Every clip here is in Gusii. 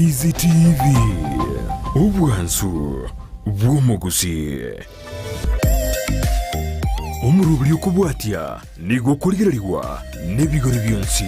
Ndizi TV, obwansu bw'omogusii. Omoroberi okobwatia nigo okorigererigwa nebigori bionsi.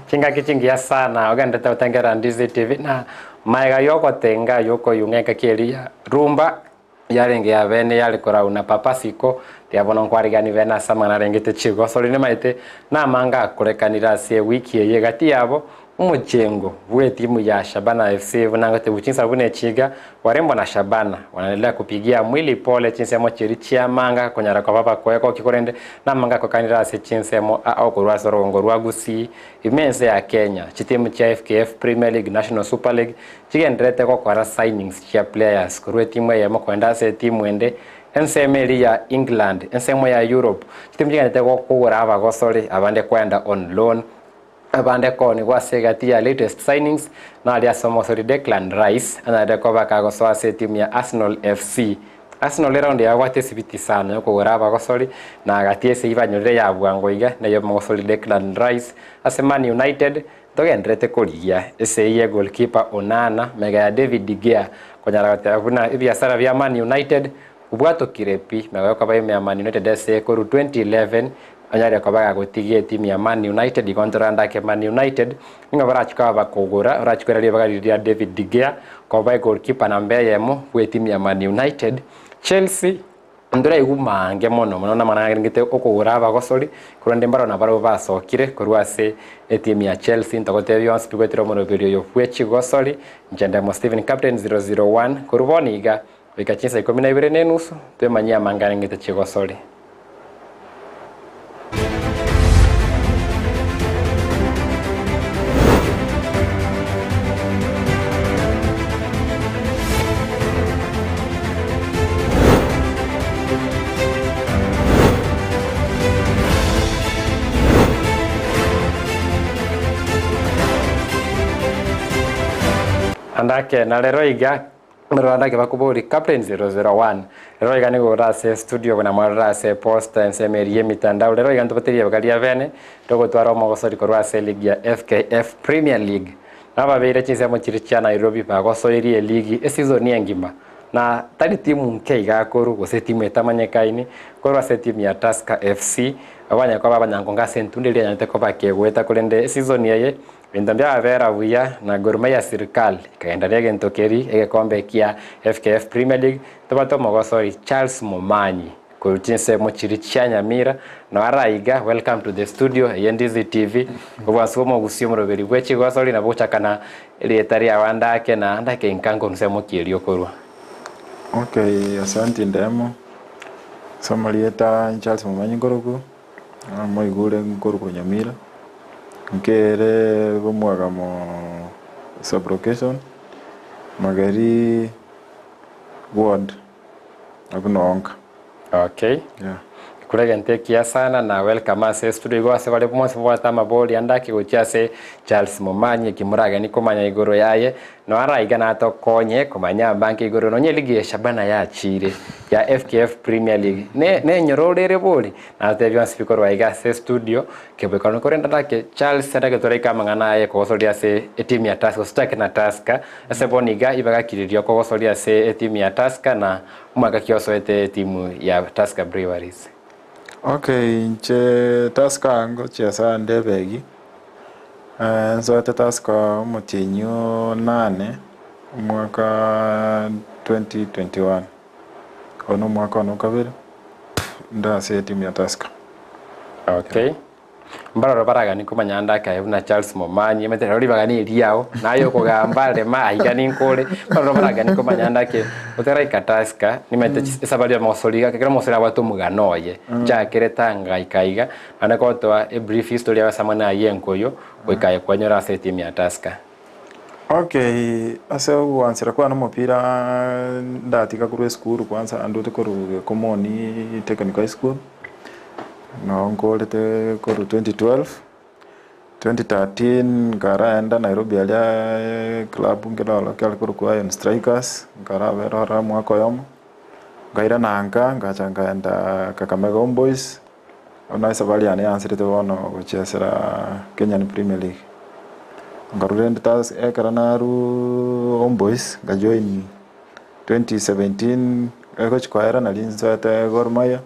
Chingaki chingiya sana ogenderete gotengera Ndizi TV na maega yogotenga yokoyung'a engaki eria rumba yarenge ya bene yare korauna papa siko riria bono nkwarigani bene ase amang'ana arengete chigosori nimaete namange akorekanire ase ewiki eye egati yabo Omochengo bw'etimu ya Shabana FC buna ngotebu chinsa buna echi iga, Warembo na Shabana wanaendelea kupigia mwili pole chinsemo chiria chi'amanga konyara koba bakoegokia korende namanga akokanire ase chinsemo ao korwa ase orogongo rwa Gusii ime ense ya Kenya. Chitimu chia FKF Premier League, National Super League chigendererete gokora signings chia players korwa etimu eyemo kogenda ase etimu ende ensemo eria ya England, ensemo ya Europe. Chitimu chigendererete kogora abagosori abande kwenda on loan. Abande koonigwa ase egati ya latest signings naria ase omosori Declan Rice anyarete koba kagosoa ase etimu ya Arsenal FC. Arsenal eraundi yabwate esibiti sana yokogora abagosori na gati ase eyio banyorire ya bwango iga neye omogosori Declan Rice ase Man United ntogendererete korigia esegi ye goalkeeper Onana mega ya David de Gea konyara goteba buna ebiasara bia Man United Obwatokire pi magega yokoba ime ya Man United ase korwa 2011 onyare koba gagotigia etimu ya Man United igo ntorande ake Man United nigo barachie koba bakogora barachie koira ribaga riria ria David de Gea koba egoalkeeper namba eyemo bwe etimu ya Man United. Chelsea ntoraigwe maange mono mono namang'ana arengete okogora abagosori korende mbarabwo nabarabwo basokire korwa ase etimu ya Chelsea ntogotebia onsi pi goetera omoroberi oyo bwe chigosori inche Ndemo Stephen captain 001 korwa bono iga Goika chinsa ikomi na ibere na enusu, twemanyie amanga arengete chigosori. Andake na rero iga Rwanda kebakoboria Captain 001 Rero iga nigo ore ase estudio buna mwarora ase eposter ensemo eria y'emitandao rero iga ntobaterie ribaga ria bene togotwara omogosori korwa ase eligi ya FKF Premier League. Nababeire chinsemo chiria chia Nairobi bagosoirie eligi esizoni engima na tari timu nke iga akorwa gose etimu etamanyekaini korwa ase etimu ya Tusker FC abanyare koba abanyankonge ase entundo eria yanyarete koba kegoeta korende esizoni eye Ebinto mbiabera buya, na Gor Mahia Sirkal ekagendereria egento keria egekombe kia FKF Premier League tobwate omogosori Charles Momanyi korwa chinsemo chiria chia Nyamira no araiga welcome to the studio eye Ndizi TV obwansu bw'omogusi omoroberi bwe chigosori nabo gochakana erieta riao ande ake na ande ake inka nkorwa nsemo ki erio okorwa. Okay, asanti Ndemo. Ase amarieta Charles Momanyi nkorokwo. Namoigure nkorokwa Nyamira, nkere bomwagamo sub-location, Mageri ward, abwo noo nka. Okay. Yeah. Kure egento ekiya sana na welcome ase estudio igo ase bare bonsi babwate amabori ande ake gochia ase Charles Momanyi eki morageni komanya igoro yaye No araiga natokonye komanya ambange igoro nonye eligi ya Shabana yachiire ya FKF Premier League ne nenyororo ere bori? Natotebie onsi pi korwa aiga ase estudio kebwekano korende ndake Charles ndake toraike amang'ana aye kogosoria ase etimu ya Tusker gose tochake na Tusker ase bono iga ibagakiririe okogosoria ase etimu ya Tusker na omwaka ki osoete etimu ya Tusker Breweries? Okay inche Tusker ngochia ande ebegi. Nsoete Tusker omotienyi o nane omwaka 2021, oyo na omwaka one o kabere inde ase etimu ya Tusker. Okay. Mbaroro baraganie komanya ande akaye buna Charles Momanyi, omanyete rero ribaga na eriao, naye okogamba rema aiga ninkore, mbaroro baraganie komanya ande ake, otaraika Tusker, nimanyete esabari ya omosori iga, ekero omosori abwate omogano oye, nchakere tanga ika iga, Naende kotoa a brief history y'abasamani ayio enkoyo goika aye kwanyora ase etimu ya Tusker. Okay, ase ogwansera kwane omopira ndatiga korwa esukuru kwanza ndute korwa Gekomoni Technical High School, noo nkorete korwa 2012, 2013 nkaraenda Nairobi aria eclub nkere oro kiare korokwa Lion Strikers, nkarabera ororo omwaka oyomo, nkairana nka ngacha nkaenda Kakamega Homeboyz, Bono esafari yane yansirete bono gochiesera Kenyan Premier League. Nkarwa rende tas ekero narwa Homeboyz nkajoin 2017 egochi koera naria nsoete Gor Mahia,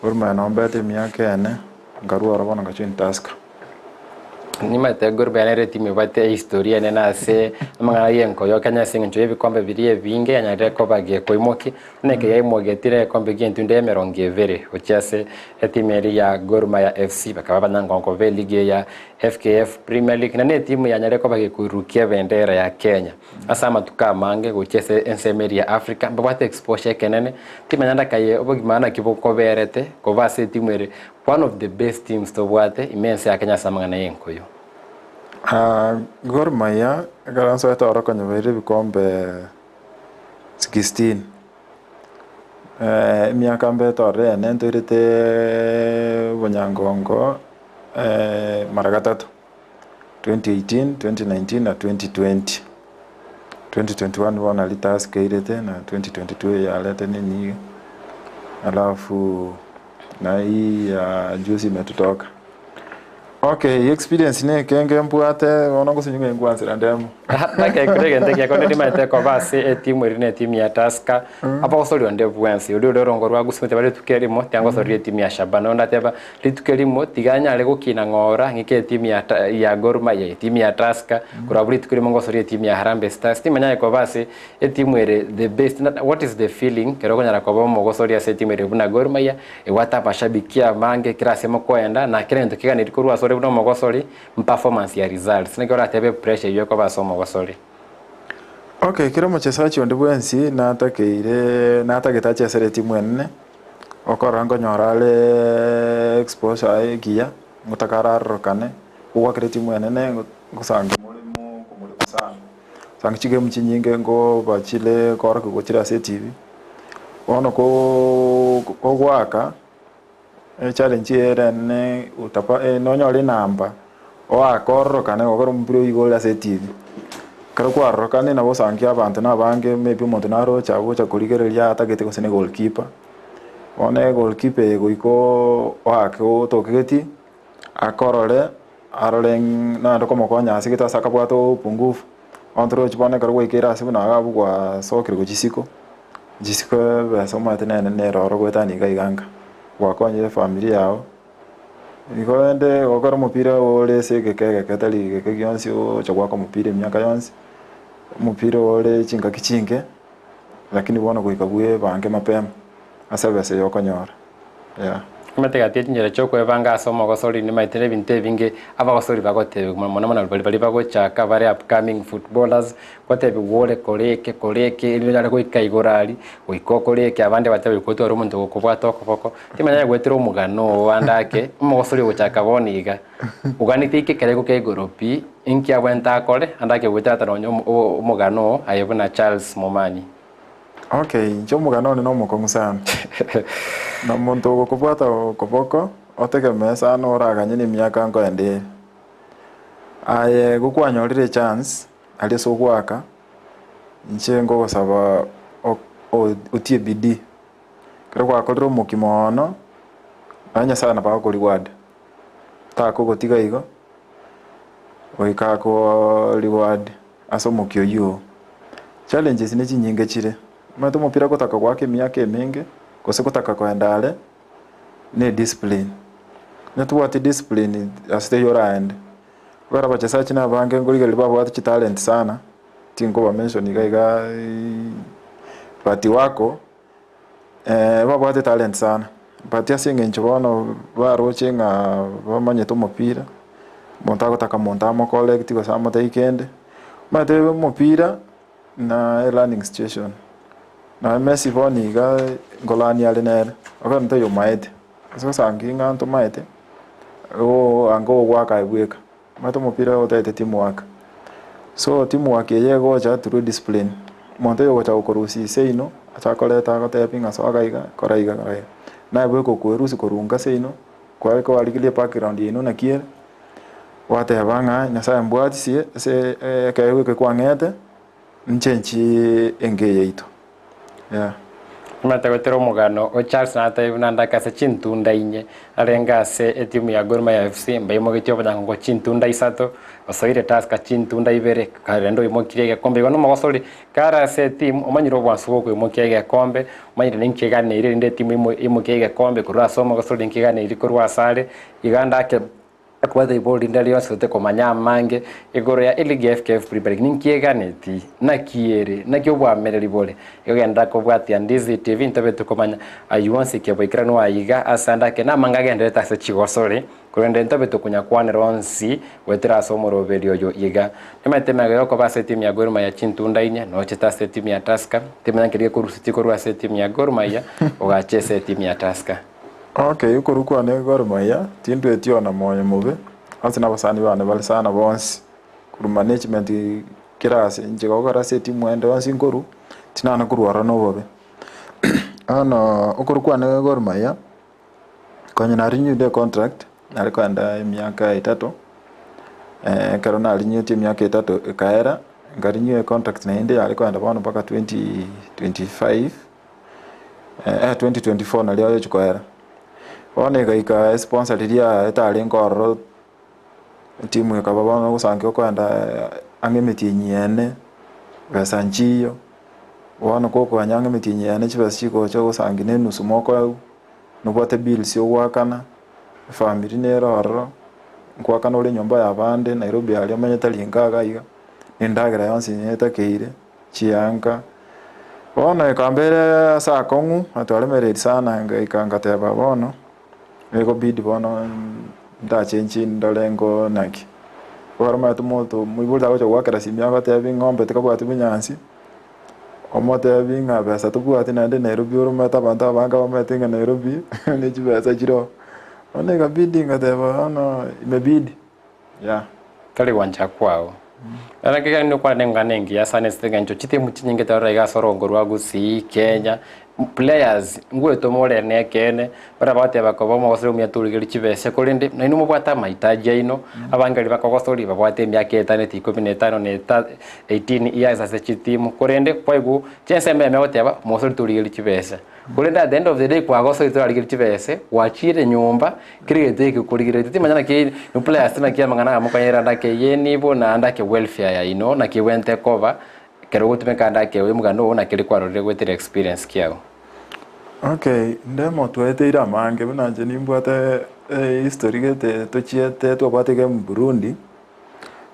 Gor Mahia nabo mbete emiaka ene, nkarwa oro bono ngajoin Tusker. Nimanyete Gor Mahia nere etimu ebwate ehistoria enene ase amang'ana ya enkoyo Kenya ase eng'encho ya ebikombe biria ebinge yanyarire koba gekoimokia. Buna eke yaimogetire egekombe gi'entunda y'emerongo ebere gochia ase etimu eria ya Gor Mahia FC bakaba abanyangongo b'eligi eye ya FKF Premier League na netimu yanyarire koba gekoirukia ebendera ya Kenya ase amatuko amange gochia ase ensemo eria ya Africa mbabwate exposure ekenene timanya ndakaye obogima naki bokoberete koba ase etimu ere one of the best teams tobwate ime ense ya Kenya ase amang'ana y'enkoyo. Gor Mahia ekero nsoete oro konyebeire ebikombe 16 emiaka mbete ororo ene ntoirete obonyangongo mara gatato, 2018, 2019 na 2020. 2021 bono naria Tusker eirete na 2022 yarete nini iga, alafu na hii ya juzi imetutoka. Okay, experience na ekenge mbwate bono ngosinywa ng'a enkwansera ndemo. Nakekire egento ekiya korende nimanyete koba ase etimu eria na etimu ya Tusker, abagosori onde bwensi, oria ore orongo rwa Gusii teba rituko erimo tiga ngosorie etimu ya Shabana, onde ateba rituko erimo tiga nyare gokina ng'ora ng'ike etimu ya Ta ya Gor Mahia, etimu ya Tusker, korwa abwo rituko erimo ngosorie etimu ya Harambee Stars, timanya aye koba ase etimu ere the best, what is the feeling ekero okonyara koba omogosori ase etimu ere buna Gor Mahia, Ebwate amashabiki amange kera ase mokoenda, na kera egento keganeiri korwa asore buna omogosori, mperformance ya results. Naki oratebe pressure eyio ekoba ase omogosori? Okay, kera omochesachi onde bwensi natakeire natagete achesere etimu enene, okorora nkonyora are exposure aye ekiya, ngotaka ararorokane, kogwakera etimu enene ngosange more mokomoremwa sana. Osanga chigame chinyinge nkoba chire korokigwa chire ase etv, bono koo kogoaka echallenge ere enene otaba nonyore enamba oake ororokane gokora omopira oywo iga ore ase etv. Ekero kwarorokanire nabo osange abanto na abange maybe omonto naroche agocha korigereria atagete gose ne goalkeeper, bono egoalkeeper eye goika oake otokegeti. Akorore, arore ng'a naende komokonya ase gete ase akabwate obopungufu, bono torochi bono ekero gwaikeire ase buna iga abwo gwasokire gochia isiko, chisiko ebesa omanyete nere nere oro goetania iga iga nka, gwakonyire efamiri yago. Igo rende gokora omopira ore ase egeka egeke tari egeke gionsi ogocha goaka omopira emiaka yonsi, omopira ore chingaki chinke, lakini bono goika bwebange mapema ase ebesa eye okonyora. Yeah. Omanyete gati chinchera chiokwebanga ase omogosori nimaete nebinto ebinge abagosori bagotebigwa mono mono baria baria bagochaka bare upcoming footballers gotebigwa ore kore eke kore eke erinde onyare goika igoro aria goika okore eke abande batebe goika otware omonto ogokobwata okoboko timanya goetera omogano oo ande ake omogosori ogochaka bono iga oganete aike ekerengo kia igoro pi inki abwenerete akore ande ake goetera ata nonye omogano oo aye buna Charles Momanyi. Okay, inche omogano one nomokong'u sana. Na omonto ogokobwata okoboko, otegemee sana oraganye na emiaka nkoenda ere. Aye gokwanyorire echance, aria ase ogoaka, inche nkogosaba otie bidii. Ekero gwakorire omokia moono, naye Nyasaye nabo agokoreward, takogotiga igo, goika akoreward ase omokia oyio oo. Challenges ne chinyinge chire, omanyete omopira gotaka goaka emiaka emenge, gose gotaka koenda are, ne ediscipline. Onye tobwati discipline ase teiyo oraende. Ekero abachesachi na abange nkorigereria babwate chitalent sana, tinkoba mention iga iga but wako. Babwate talent sana, but ase eng'encho bono baroche ng'a bamanyete omopira, omonto agotaka omonto amocorrect gose amotebie kende, omanyete omopira na elearning situation. Nonye Messi bono iga nkorania are nere, okero taiyo omaete, ase gosangi ng'a ntomaete, anga ogoaka aye bweka, omanyete omopira otaete team work. So teamwork eye egocha through discipline, omonto oyo ogocha gokorusia seino, acha akorete agotebi ng'a soa iga iga, kora iga kora iga. Naye bweka okwerusia korwa nka seino, kware kwarigereria background yaino naki ere, gwateba ng'a Nyasaye mbwatisie ase ekeegwa eke kwang'ete, nchenchie enka eye yaito, yeah. Nimanyete goetera omogano o Charles natebi buna ndake ase chintunda inye arenge ase etimu ya Gor Mahia FC mbaimogetie obonyangongo chintunda isato osoire Tusker chintunda ibere rende oimokirie egekombe igo nomogosori kare ase etimu omanyire obwansu bwokoimokia egekombe omanyire ninki eganeiri erinde etimu imokie egekombe korwa ase omogosori ninki eganeiri korwa asare iga ndake Akobwata ribori rinde rionsi tote komanya amange igoro ya eligi ya FKF Premier League. Ninki eganeti? Naki ere? Naki obwamereri bore? Igo genderera kobwatia Ndizi TV ntobe tokomanya ayio onsi keboikeranu aiga ase ande ake namange agendererete ase chigosori korende ntobe tokonyakwanera onsi goetera ase omoroberi oyo iga. Nimanyete emegega yokoba ase etimu ya Gor Mahia chintunda inye nochete ase etimu ya Tusker timanya nkeri gekorusetie korwa ase etimu ya Gor Mahia ogacha ase etimu ya Tusker. Okay, okorwa kwane Gor Mahia, tindweti ona moyo mobe, onsi na abasani bane bare sana bonsi, korwa management kera ase, inche gokora ase etimu ende yonsi nkorwa, tinana korwa ororo na obobe. Bono okorwa kwane Gor Mahia, konya na renewed econtract, nare kogenda emiaka etato, ekero na renewed emiaka etato ekaera, nka renew econtract naende yare kogenda bono mpaka 2025. 2024 nario ayochia koera. Bono egaika esponsor riria etarenge ororo, etimu ekaba bono ogosankia okoenda ang'e emetienyi ene, besa nchiyo, bono kokonya ang'e emetienyi ene chibesa chigocha ogosangia na enusu mokoegwa, nobwate bills ogoakana, efamiri nere ororo, nkoakana ore enyomba ya abande Nairobi aria omanye tari nka iga iga, na endagera yonsi netakeire. Chianga. Bono ekambera ase akong'u, na twaremereiri sana, ngaika ngateba bono, egobidi bono ndachenchi ndore ngo naki. Ekero omanyete omonto moibori tagocha goakera simi agotebi ng'ombe tikabwati bonyansi, omotebi ng'a besa tobwati naende Nairobi ore omanyete abanto abange bamanyete ng'a Nairobi ne chibesa chiroo. Bono ekabidi ngateba bono imebidi. Yeah. Tari gwancha kwao. Naki ekero nokwana eng'ana engiya sana ase eng'encho chitimu chinyinge torore iga ase orongo rwa Gusii, Kenya, players ngwetoma ore na ekeene, baria bagoteba koba omogosori omuya torigereria chibesa korende nainwe mobwate amahitaji aino, abange baria bakogosoria babwate emiaka etaneti ikomi na etano na eta 18 years ase chitimu, korende kwaigwa chinsemo eyemo egoteba omogosori torigereria chibesa. Korende at the end of the day kwagosoire torarigereria chibese, gwachire nyomba, kera egento eke okorigereretie timanya naki ni players naki amang'ana aya mokonyerera naki eyenibo naende ake welfare yaino naki ebwenerete koba, ekero ogotumeka ande ake omogano oo naki kwarorire goetera experience kiago. Okay, ndemo twaeteire amange buna inche nimbwate history gete tochiete twabwate game Burundi,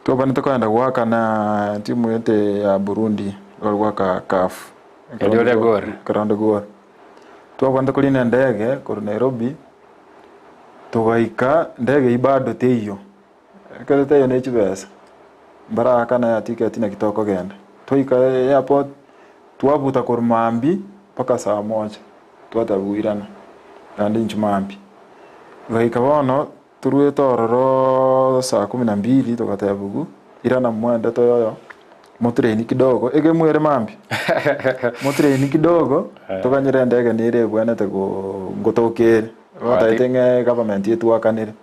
twabwenerete kogenda goakana timu gete ya Burundi, bare goaka CAF. Erio oria Gor. Ekeronde Gor. Twabwenerete korina endege korwa Nairobi, togaika ndege eyio bado teiyo, ekero teiyo ne chibesa, mbaraakana ya ticket naki tokogenda. Twaika airport, twabuta korwa mambia mpaka saa moja, twateba koirana naende inchuo mambia. Goika bono. Toruete ororo saa kumi na mbili togatebigwa, irana mwende toyoyo motrain kidogo, egemu ere mambia, motrain kidogo toganyere endege nere ebwenerete go ngotoka ere, batagete ng'a egovernment etwakanere.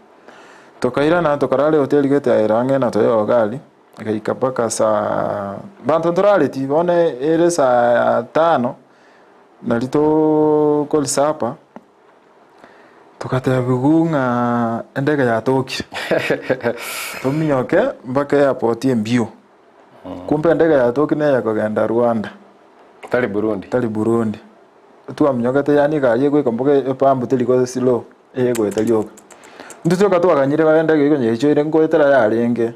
Tokairana tokarara ehoteli gete ere ang'e na toyoyo gari, egaika mpaka saa banto ntorareti bono ere saa tano, nari tokorisapa. Togatebigwa ng'a endege yatokire, tominyoke mpaka airport embio, kumbe endege yatokire neye kogenda Rwanda, Tari Burundi. tari Burundi. Twaminyokete yaani egari egoika mpaka epampu teri go slow, egoeta rioka. Intwe toka twaganyire bare endege eywo konya ngoetera yarenge.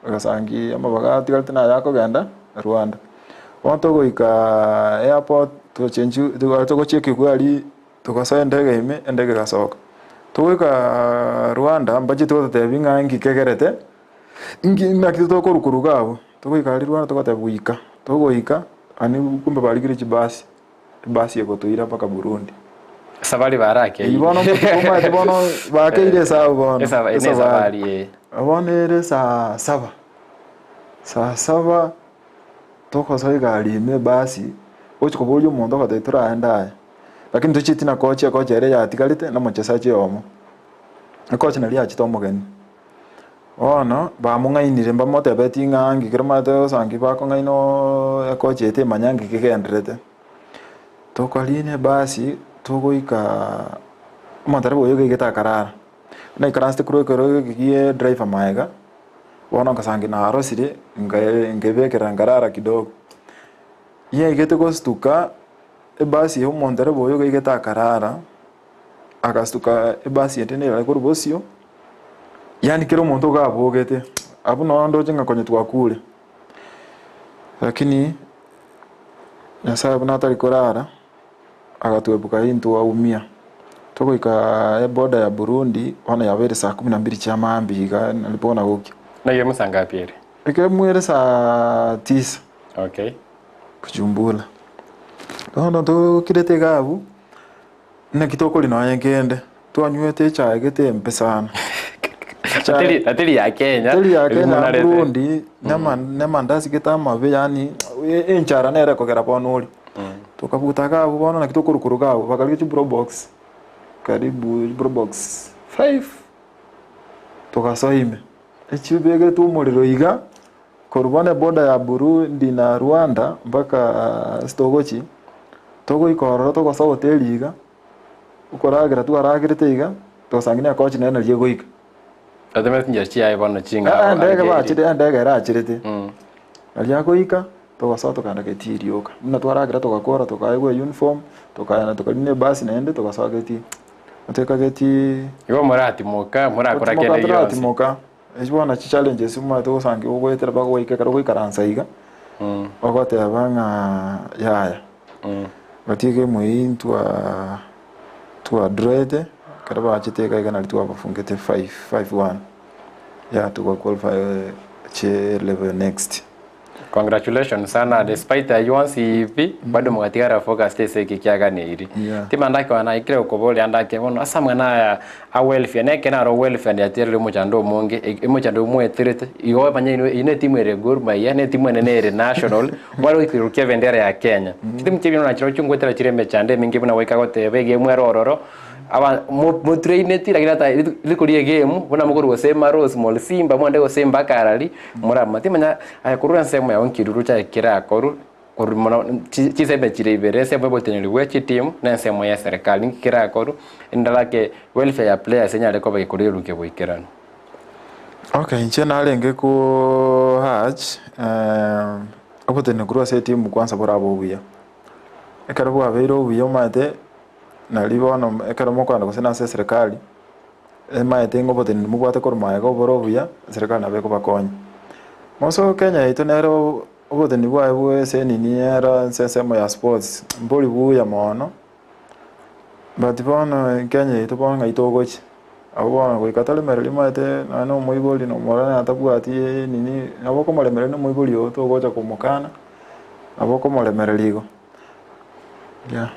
Bagasangia amabaga atigarete naye akogenda Rwanda. Bono togoika airport togachenchi toga togochekigwa aria togasoa endege ime endege egasoka. Togoika Rwanda mbachete gototebia ng'a nki kegerete nki naki tokorwa korwa iga abwo. Togoika aria Rwanda togatebigwa goika, togoika yaani kumbe barigire chibasi. Ebasi egotoira mpaka Burundi. Esabari barakeire. Eyio bono omanyete bono bakeire esabu bono. Esaba- ene esabari, eh. Bono ere saa saba. Saa saba togosoa egari ime ebasi, ogochi koboria omonto ogotebia toraende aye, lakini tochieti na kochi ekochi ere yatigarete na omochesachi oyomo. Ekochi naria yachete omogeni. Bono bamong'ainire mbamotebeti ng'a nki kere omanyete gosangi bakong'aina oooo ekochi eye temanya nki kegendererete. Tokarina ebasi togoikaa omotereba oyo igaigete akarara, buna aikaransete korwa ekero gie driver maega, bono nkasangi narosire nkae nkebekera nkarara kidogo. Yaigete gostuka ebasi ya omontereba oyo igaigete akarara, agastuka ebasi ende nere korwa bosio, yaani kera omonto iga abogete, abwo noo ndoche ng'a konya twakure. Lakini Nyasaye buna atari korara, agatuepuka intwe aumia. Togoika eboda ya Burundi, bono yabeire saa kumi na mbili chia maambia iga nari bono gokia. Naiyo musa ngapi ere? Ekero ere saa tisa. Okay. Bujumbura. Bono tokirete iga abwo, naki tokoria nonye kende, twanywete echae gete embe sana. Teri teri ya Kenya. Teri ya Kenya Burundi, nama namandasi gete amabe yaani enchara nere ekogera bono orie. Tokabuta iga abwo bono naki tokorwa iga abwo, bakarigia chiprobox karibu chiprobox five, togasoa ime, echibegetwe omorero iga, korwa bono eboda ya Burundi na Rwanda mpaka ase togochia, togoika ororo togosoa hoteli iga, okoragera twaragerete iga, togasangi na ekochi nere naria egoika. Oteme chinchera chiaye bono ching'ao Aa, endege arige bachire endege erachirete, Mm. naria agoika, togasoa tokagenda getii rioka. Buna twaragera togakora tokaegwa euniform, tokaenda tokarina ebasi naende togasoa getii. Gotoika getii. Igo moratimoka, morakora Gotimoka kende gionsi. toratimoka, echio bono chichallenges omanyete ogosangi ogoetera mpaka goika ekero ogoikaransa iga, ogoteba ng'a yaya. Gatiga emoyio intwa twadrawete, ekero bachete iga iga nario twabafungete five, five one, ya tuga qualify chie level next. Congratulations sana despite ayio onsi pi bado mogatigara focused ase eke kiaganeiri. Yeah. Timandake naikire gokoboria ndake bono ase amang'ana aya a welfare na ekero naro welfare ndiaterire omochando omonge e- omochando omweterete igo omanye inwe eyio ne etimu ere Gor Mahia na etimu enene ere national bare goikerukia ebendera ya Kenya. Chitimu chiria buna chirochio ngoetera chire emechando eminge buna goika goteba egemu ere ororo aba mo motraineti lakini ata rituko ria egemu buna mokorwa gose Marosi more Simba mwende gose mpaka arari moramate timanya aye korwa ensemo yao nki rirorio chiaye kerakorwe. Korwa mono chiseme chire ibere, ensemo y'oboteneneri bwe chitimu na ensemo ya eserekari. Ninki kerakorwe endalake welfare ya players enyare koba ekorerwa boikeranu? Okay, inche narenge ko urge oboteneneri korwa ase etimu kwanza borabe obuya. Ekero bwabeire obuya omanyete, nari bono ekero mokogenda gose nase eserekari, emaete ng'a oboteneneri mobwate korwa magega obore obuya, eserekari nabo ekobakonya. Moso Kenya yaito nero. Oboteni bwaye bw'ense enini ere ase ensemo ya sports mbori buya mono, but bono Kenya yaito bono ng'ai togochia? Abwo bono goika toremereria omanyete nonye na omoibori na omororo nere atabwati nini, nabo okomoremereria na omoibori ogo togocha komokana, nabo okomoremereria igo, yeah.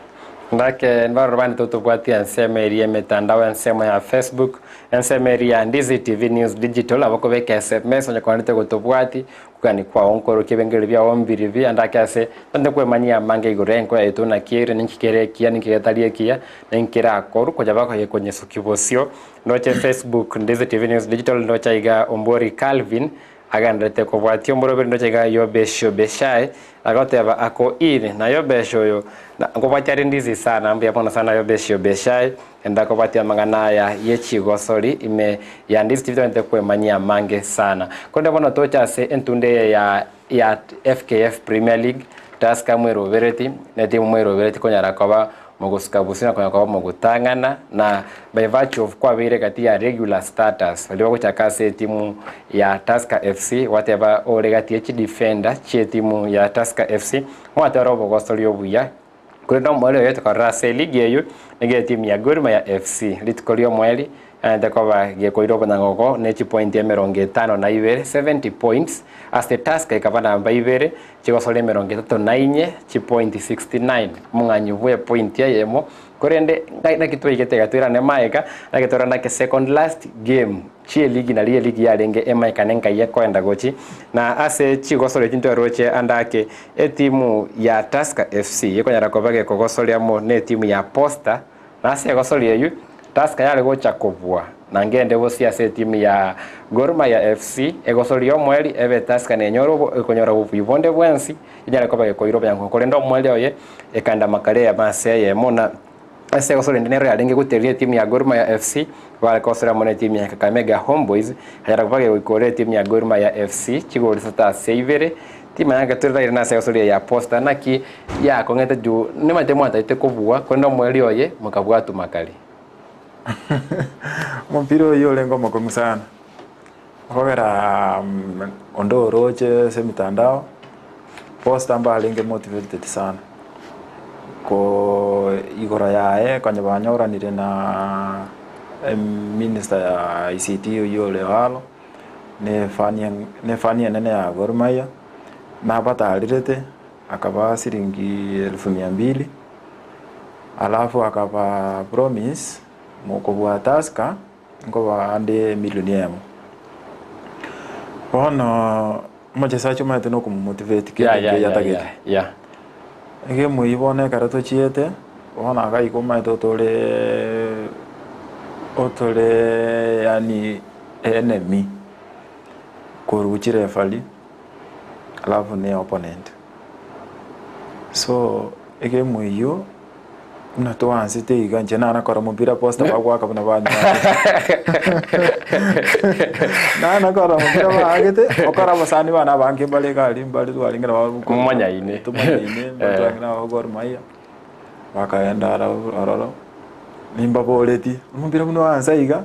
Ndake mbaroro bande totobwatia ensemo eria emetandao ensemo ya Facebook, ensemo eria ya Ndizi TV News Digital abo kobeka SMS onye kwanete gotobwati Kogania kwao nkorokia ebirengererio biao mbiribi, ande ake ase tande kwemanyia amange igoro y'enko yaito naki ere, ninki kere ekiya, ninki getari ekiya, ninki kerakorwe konya bakoye konyesukia bosio. Ndoche Facebook Ndizi TV News Digital ndoche aiga Ombori Calvin agenderete kobwatia omoroberi ndoche iga Yobesho Beshai agoteba ako in na Yobesho oyo na nkobwatia are Ndizi sana mbuya mono sana Yobesho Beshai Enda kobatia amang'ana aya ye chigosori ime ya Ndizi TV togente kwemanyia amange sana. Korende bono toche ase entunda eye ya ya FKF Premier League, Tusker mwerobereti na etimu mwerobereti konyara koba mogosuka bosio na konyara koba mogotang'ana na by virtue of kwabeire gati ya regular starters baria bagochaka ase etimu ya Tusker FC gwateba ore gati ye chidefender chi'etimu ya Tusker FC mwatwara obogosori obuya Korende omoerio oyo tokarora ase eligi eyio nigo etimu ya Gor Mahia FC. Rituko ri'omoerio Enyarete koba gekoira obonyangogo ne chipointi 52, 70 points, ase Tusker ekaba namba ibere, chigosori 34, chipointi 69, omong'anyi bw'epointi eyemo. Korende naki twaigete iga toirane magega, naki torore naki second last game chi'eligi nario eligi yarenge emaikane nkai ekoenda gochi, na ase chigosori echi ntwaroche ande ake etimu ya Tusker FC ekonyara koba gekogosoria amo netimu ya Posta, Na ase egosori eyio, Tusker yare gocha kobua, na ngende bosio ase etimu ya Gor Mahia FC, egosori y'omoerio ebe Tusker nenyore ekonyora obobui bonde bwensi, enyare koba gekoira oboyango. Korende omoerio oye ekaenda makara eyemo ase eyemo, na ase egosori ende nero yarenge gotereria etimu ya Gor Mahia FC, bare kogosora amo netimu ya Kakamega Homeboyz, ekanyara koba gegoikora etimu ya Gor Mahia FC chigori isato ase ibere. Timanya ng'a toraire nase egosori eye ya Posta, naki yakong'ete juu nimanyete mwataete kobua, korende omoerio oye mokabwatwa makari. Omopira oyio orenge omokong'u sana, okogera onde oroche ase emitandao, Posta mbarenge motivated sana, ko igoro yaye konya banyoranire na eminister ya ICT oyio ore aro. Nefani enene ya Gor Mahia, nabatarerete akabaa siringi elfu mia mbili, alafu akabaa promise mokobua Tusker nkobaa ande emilioni eyemo. Bono omochesachi omanyete na okomomotivate kende Yeah, yeah, nkeiyo yeah, atagete. yeah, yeah. Egemu eyio bono ekero tochiete, bono iga iga omanyete otore otore yaani enemy korwa chireferee alafu ne opponent. So egemu eyio buna twansete iga inche nana kora mopira posta bagoaka buna banyoete nana kora mopira baagete okora abasani bane abange mbare iga aria mbare twarenge nabo Momanyaine. tomanyaine mbare twarenge nabo Gor Mahia. Bakaenda aroro, nimbaboretie, omopira buna oansa iga,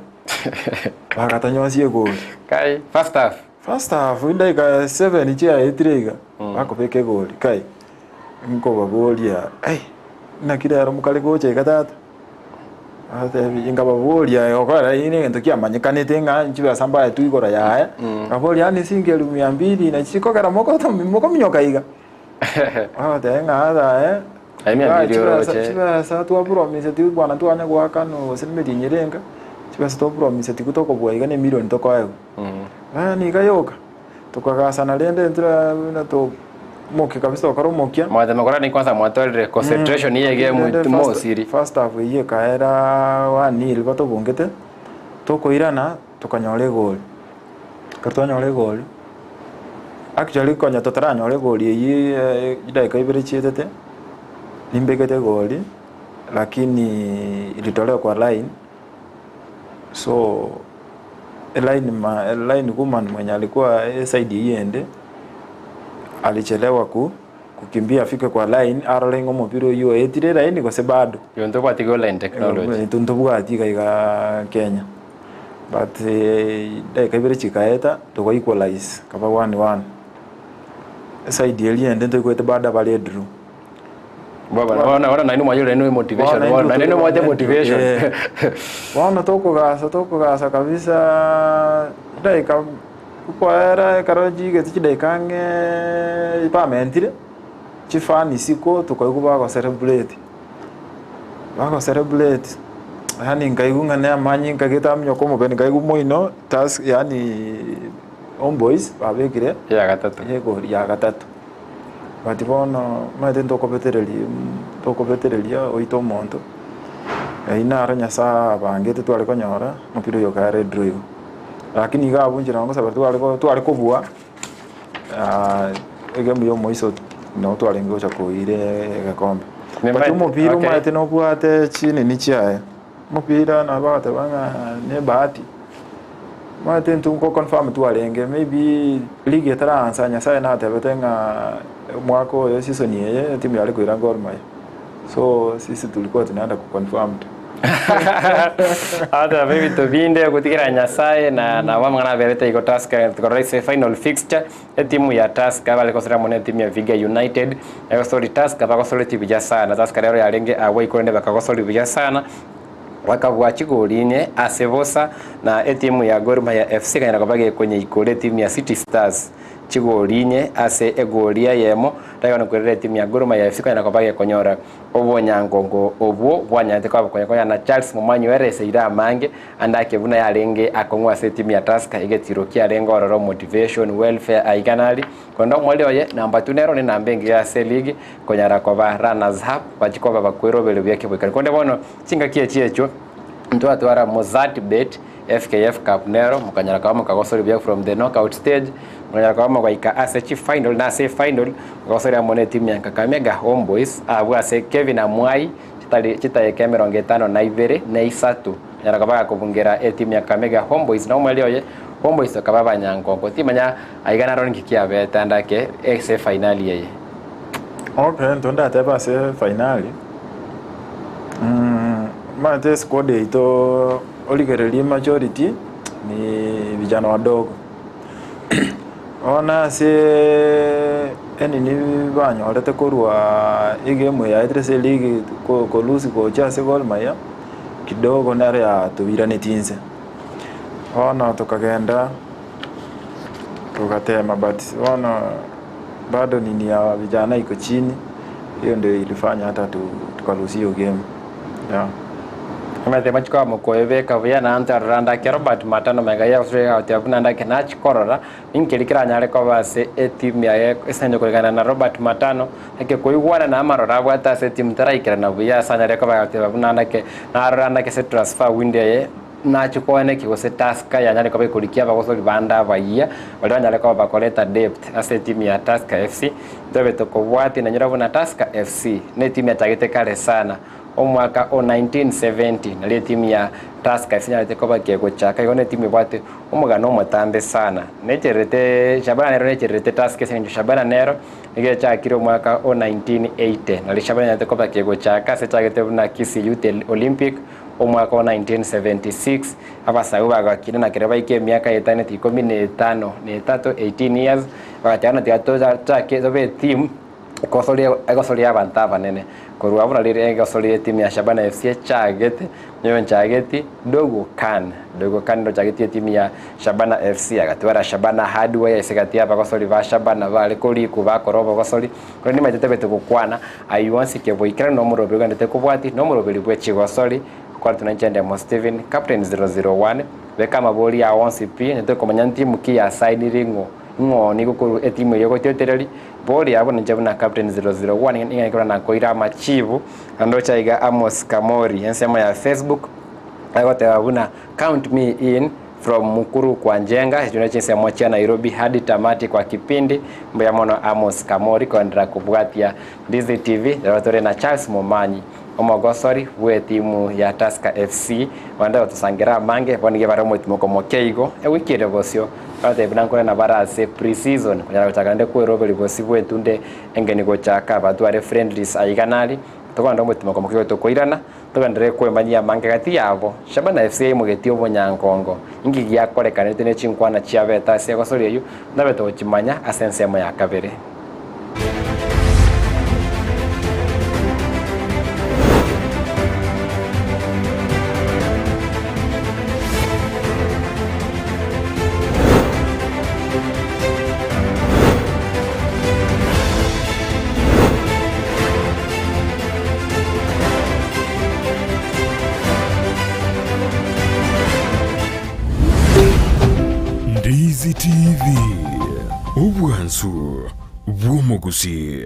bagatanyosia egoli. Kai, first half. First half, endaika 7 chiaetire iga, bakobeka egoli, kai, nkobaboria, ai, naki rero mokare gocha iga tata? Bagatebia, nkababoria, okora eye negento kiamanyekanete ng'a chibesa mbaetwe igoro yaye, nkaboria yaani siringi elfu mia mbili nachi chikogera mokominyoka iga? Bagateba ng'a aye Aye mia mbili chibesa oroche. chibesa twapromiseti bwana twanya goakana gose nemetienyi ere enga, chibesa twapromiseti tokobua iga na emilioni tokoegwa. Yaani iga yoka, tokagasana rende intwe buna to mokia kabisa tokora omokia. Mwatema korora ni kwanza mwatwarire concentration ye egame Rende first- mosiri. First half eyio ekaera one nil batobungete, tokoirana tokanyora egoli. Ekero twanyora egoli, actually konya totaranyora egoli eyio chidakika ibere chietete, nimbegete egoli, lakini ilitolewa kwa line, so eline ma line woman mwenye alikuwa eside eyio ende, alichelewa ku kukimbia afike kwa line arore ng'a omopira oyio oetire line gose bado. Igo ntobwati goal line technology. Intwe ntobwati iga iga Kenya. But dakika ibere chikaeta toka equalize kaba one one. Eside eria ende ntoigwete bado abare edraw. Bono bono bono naende mwanyora naende motivation Bono bono intwe naende mwate tore- motivation. Eh. Bono tokogasa tokogasa kabisa dakika Koera ekero chigete chidaeka ang'e bamentire, chifani isiko tokaigwa bago celebrate, bago celebrate yaani nkaigwa ng'a na amanyinga gete aminyoka omobere nkaigwa moino tas yaani homeboys babekire Ya gatato. egori ya gatato. But bono omanyete ntokobetereria ntokobetereria oite omonto, eyio naro Nyasaye abangete tware konyora, omopira oyo okare draw igo. Lakini iga abwo inche nabo ngosaba tware ko tware kobua egame ya omoiso nabo twarenge gocha koira egekombe. But Nimanyete- omopira okay. omanyete nobwate chinini chiaye, omopira nabo bagoteba ng'a ne ebahati, omanyete intwe nko confirm twarenge maybe league etaraansa Nyasaye natebete ng'a omwaka oyo season eye etimu yare koira Gor Mahia. So sisi tulikuwa tunaenda ku confirmed. Ata ebinto binde ogotigera Nyasaye na nabo amang'ana aberete igo Tusker korora ase final fixture etimu ya Tusker bare gosera amo na etimu ya Vihiga United egosori Tusker bagosoreti buya sana Tusker rero yarenge away korende bakagosori buya sana. Bakabua chigori inye ase bosa, na etimu ya Gor Mahia FC ekanyara koba gekonyeikora etimu ya City Stars chigori inye ase egori eyemo, Rayon kwerera etimu ya Gor Mahia FC konyara koba gekonyora obonyangongo obwo bwanyarete koba bokonyekonya na Charles Momanyi oereseire amange ande ake buna yarenge akong'u ase etimu ya Tusker egetiro kiarenge ororo motivation, welfare aiga nari korende omweri oye namba two nero nenamba engiya ase eligi konyara koba runners up bachie koba bakweroberia buya keboikani korende bono Chingaki echi echio ntwatwara Mozart Bet FKF Cup nero mokanyara koba mokagosoria buya from the knockout stage mokanyara koba mogoika ase chifinal na ase efinal mokagosoria amo ne timu ya Kakamega Homeboyz abwo ase Kevin Amwai chitari chidakika emerongo etano na ibere na isato akanyara koba gakobungera etimu ya Kakamega Homeboyz na omweri oye Homeboyz bakaba abanyangongo timanya aiga naro ninki kiabete ande ake ase efinali eye. Okay, intwe ndatebe ase efinali. Omanyete esquad yaito origererie majority ni vijana wadogo. Bono ase enini banyorete korwa egame eye yaetire ase eligi ko- kolose gocha ase Gor Mahia, kidogo nero yatoiranetie inse. Bono tokagenda togatema but bono bado nini ya vijana iko chini, hiyo ndio ilifanya hata tukalose hiyo game yeah. Omanyete machiko amo koebeka buya na ntarora ndake Robert Matano magega ya Australia agoteba buna ndake nachia korora ninki keranyare koba ase etimu yaye ase koregana na Robert Matano eke koigwana na amaroro abwate ase etimu taraikerana buya ase anyare koba agoteba buna ndake narora ndake ase transfer window eye Nachie koeneki gose Tusker yanyare koba ekorikia abagosori bande abayia, baria banyare koba bakoreta depth ase etimu ya Tusker FC. Ntobe tokobwatia nanyora buna Tusker FC netimu yachagete kare sana omwaka o 1970 nario etimu ya Tusker FC enyarete koba kegochaka igo netimu ebwate omogano omotambe sana. Nechererete Shabana nero nechererete Tusker ase eng'encho Shabana nero nigo echakire omwaka o 1980 nario Shabana enyarete koba kegochaka ase echagete buna Kisii Youth Olympic Omwaka o 1976, abasae bagakina na kera baika emiaka etaneti ikomi na etano na etato, 18 years, bagateba ng'a tiga tochake tobe etimu ekosoria egosoria abanto abanene. Korwa abwo nario egosoria etimu ya Shabana FC echagete, nigo nchageti Dogo Khan, Dogo Khan nere ochagetie etimu ya Shabana FC, agatwara Shabana Hardware ase egati ya abagosori ba Shabana bare korikwa bakora obogosori, Korende nimanyete tebete gokwana ayio onsi keboikera nomoroberi ogenderete kobwatia, nomoroberi bwe chigosori, gokora tuna inche Ndemo Stephen, Captain 001, beka amabori ao onsi pi, onye tokomanya ntimu ki yasainire ing'o, ing'o nigo korwa etimu eyio egotiotereria, boria abwo ninche buna Captain 001 ing'e ekero nakoira amachibu, naende oche aiga Amos Kamori ensemo ya Facebook, agoteba buna count me in. From Mukuru kwa Njenga, echio ne chinsemo chia Nairobi hadi tamati kwa kipindi. Mbuya mono Amos Kamori koenderera kobwatia Ndizi TV. Rero tore na Charles Momanyi, omogosori bw'etimu ya Tusker FC. Bande gotosangera amange, bono nigo bare omotimoko moke igo. Ewiki ere bosio, baratebia buna nkore nabo bare ase pre-season, konyara gochaka naende kweroberi bosio bw'etunde engeni gochaka batware friendlies aiga nari, tokogenda omotimoko moke igo tokoirana. Togenderere kwemanyia amange gati yabo. Shabana FC yaimogetie obonyankongo. Inki giakorekanete ne chinkwana chiabete ase egosori eyio ntabete gochimanya ase ensemo ya kabere. Ndizi TV, obwansu bw'omogusii.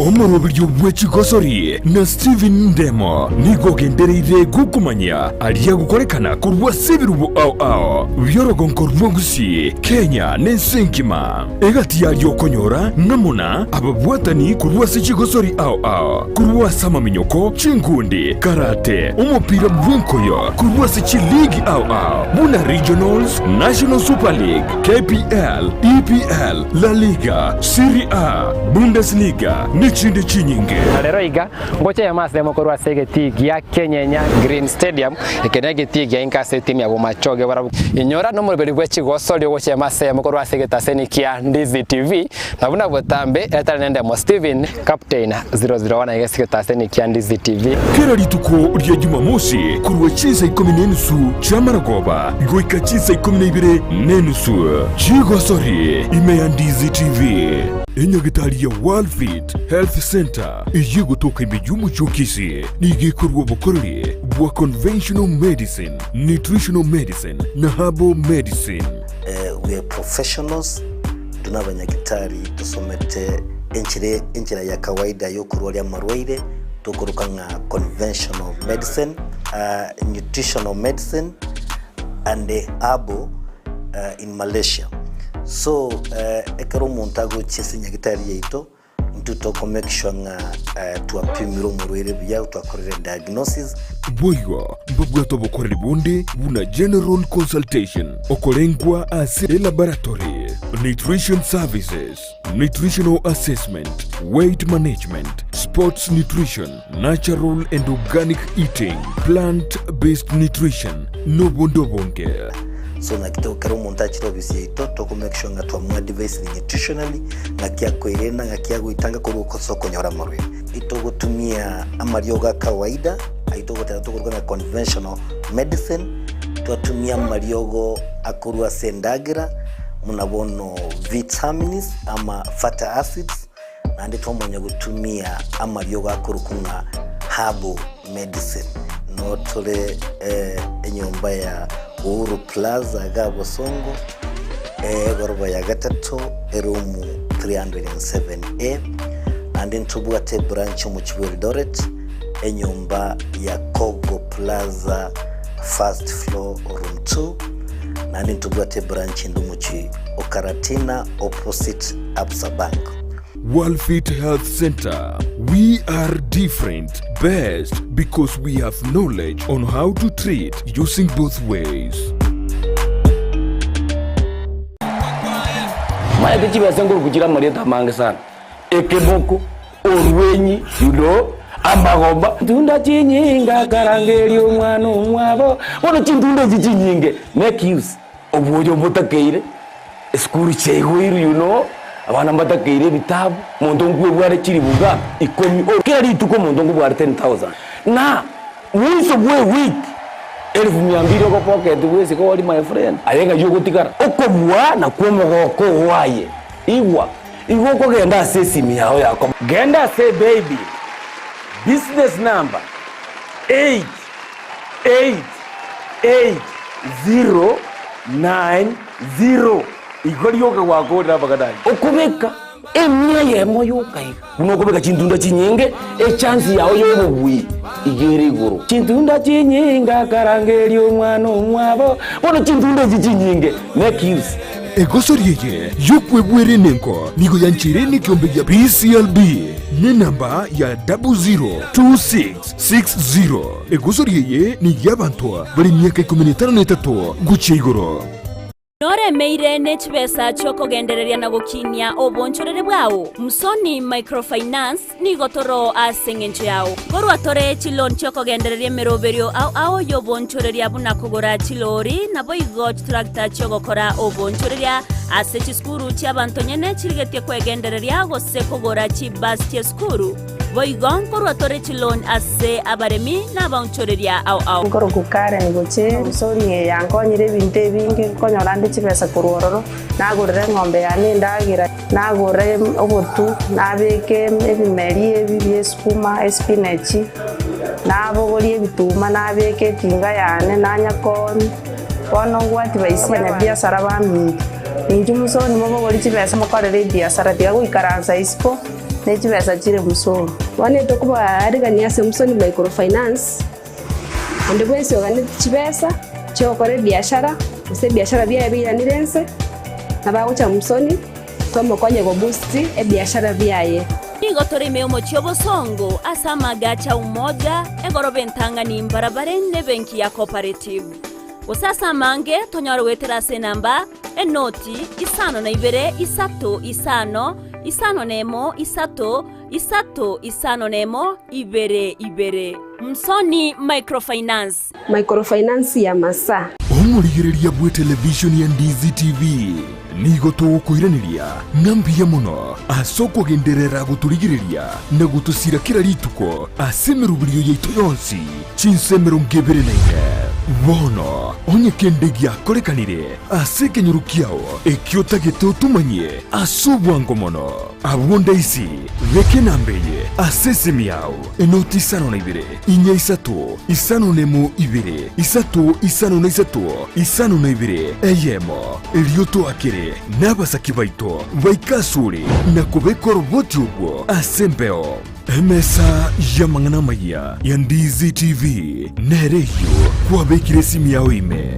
Omoroberio bwe chigosori na Stephen Ndemo nigo ogendereire gokomanyia aria agokorekana korwa ase ebirubo ao ao bi'orogonko rwa Gusii, Kenya na ense engima. Egati yaria okonyora ng'amuna ababwatani korwa ase chigosori ao ao, korwa ase amaminyoko, chinkundi, karate, omopira bw'enkoyo, korwa ase chiligi ao ao buna Regionals, National Super League, KPL, EPL, La Liga, Serie A, Bundesliga, ne. Nechinde chinyinge. Na rero iga, ngocha eyemo ase eyemo korwa ase egetii gia Kenyenya Green Stadium, eke negetii gia inka ase etimu ya Bomachoge barabwo. Inyora nomoroberi bwe chigosori ogocha eyemo ase eyemo korwa ase egetaseni kia Ndizi TV, na buna botambe etari nendemo Steven Captain 001 iga ase egetaseni kia Ndizi TV. Kera rituko ria Jumamosi korwa chinsa ikomi na enusu chi'amarogoba goika chinsa ikomi na ibere na enusu chigosori ime ya Ndizi TV. Enyagitari ya Worldfit Health Centre eyio egotoka ime y'omochie o Kisii nigo ekorua obokoreri bwa conventional medicine, nutritional medicine na herbal medicine. We are professionals, intwe nabanyagitari tosomete enchera enchera ya kawaida yokorwaria amarwaire tokoroka ng'a conventional medicine, nutritional medicine and herbal in Malaysia. So ekero omonto agochia ase enyagitari yaito, intwe toko make sure ng'a twapimire omorwaire buya, twakorire diagnosis. Boigo mbabwate obokoreri bonde buna general consultation, okorengwa ase elaboratory, nutrition services, nutritional assessment, weight management, sports nutrition, natural and organic eating, plant based nutrition, nobonde obonge. So naki to ekero omonto achire ofisi yaito toko make sure ng'a twamoadvisire nutritionally ng'aki akoirena ng'aki agoitanga korwa ase okonyora amarwaire. Itogotumia amariogo a kawaida ayio togoteba tokoruga ng'a conventional medicine, twatumia amariogo akorwa ase endagera buna bono vitamins ama fatty acids, Naende twamanya gotumia amariogo akorokwa ng'a herbal medicine. Noo tore enyomba ya Uhuru Plaza iga Bosongo, egoroba ya gatato, eroom 307A. Naende ntobwate ebranch omochie bwa Eldoret, enyomba ya Kogo Plaza first floor room 2. Naende ntobwate ebranch ende omochie o Karatina opposite Absa Bank. Worldfit Health Centre, We are different, best because we have knowledge on how to treat using both ways. Maete chibesa nkoruku chire amarieta amange sana, ekeboko, orwenyi, you know, amagomba. Ntunda chinyinge akarangeria omwana omwabo, bono chintunda echi chinyinge make use. Oboyo mbotakeire, esukuru chiaigoirwe you know, abana mbatakeire ebitabu, omonto nkwebware chilifu ikomi o kera rituko omonto nkobware 10,000 na mwiso bwa ewiki elfu mia mbili ogopocket bwesike ori my friend, aye ng'ai ogotigara? Okobua nakwo omogoko oo aye, igwa, igo okogenda ase esimi yao yako. Genda ase ebaby, business number 8 8, 8, 0, 9, 0 Igo rioka gwakorire amang'ana ayio. Okobeka emia eyemo yoka iga. Buna okobeka chintunda chinyinge, echansi yao y'obobui iga ere igoro. Chintunda chinyinge akarangeria omwana omwabo, bono chintunda echi chinyinge make use. Egosori eye y'okwebwera enengo nigo yancheire nekiombe gia PCLB nenamba ya 0026. 60. Egosori eye ney'abanto bare emiaka ikomi na etano na etato gochia igoro. Noremeire ne chibesa chi'okogendereria na gokinia obonchoreri bwao? Msoni Microfinance nigo toro ase engencho yao. Nkorwa tore chiloan chi'okogendereria emeroberio ao ao y'obonchoreria buna kogora chilori naboigo chitractor chi'ogokora obonchoreria ase chisukuru chi'abanto nyene chirigetie kwegendereria gose kogora chibus chi'esukuru. Boigo nkorwa tore chiloan ase abaremi na abaonchoreria ao ao. Nkorokwa Karen gochia ensoni eye yankonyire ebinto ebinge, nkonyora nde chibesa korwa ororo, nagorera eng'ombe yane endagera, nagora obotu, nabeka ebimeri ebi bia esukuma, espinachi, nabogoria ebituma nabeka etinga yane nanya koonia. Bono ngwati baisia abanyabiasara baminto, inchuo mosoni mobogorie chibesa mokorere ebiasara, tiga goikaransa isiko. ne chibesa chire musoni. Bono etokobaarigania ase Musoni Microfinance, onde bwensi oganeti chibesa chi'ogokora ebiashara, gose ebiashara biaye biiranire inse, nabo agocha Musoni, tomokonye goboost ebiashara biaye. Nigo tore ime y'omochie obosongo ase amagacho a Umoja, egoroba entang'ani mbarabare nebenki ya Cooperative. Gose ase amange tonyore goetera ase enamba enoti isano na ibere isato isano isano nemo isato. Isato, isano nemo, ibere, ibere. Msoni Microfinance. Microfinance ya Masaa. Omorigereria bw'etelevishoni ya Ndizi TV nigo togokoiraneria ng'a mbuya mono ase okogenderera gotorigereria na gotosira kera rituko ase emeroberio yaito yonsi chinsa 24. Bono onye kende giakorekanire ase ekenyoro kiao ekio otagete otomanyie ase obwango mono, abwo ndaisi beka enamba eye ase esimi yao, enoti isano na ibere, inya isato, isano nemo ibere, isato isano na isato, isano na ibere, eyemo. Erio toakere nabasaki baito baike asore na kobeka oroboti obwo ase embeo. Emesa y'amang'ana amayia ya Ndizi TV nere eyio kwabekire esimi yao ime.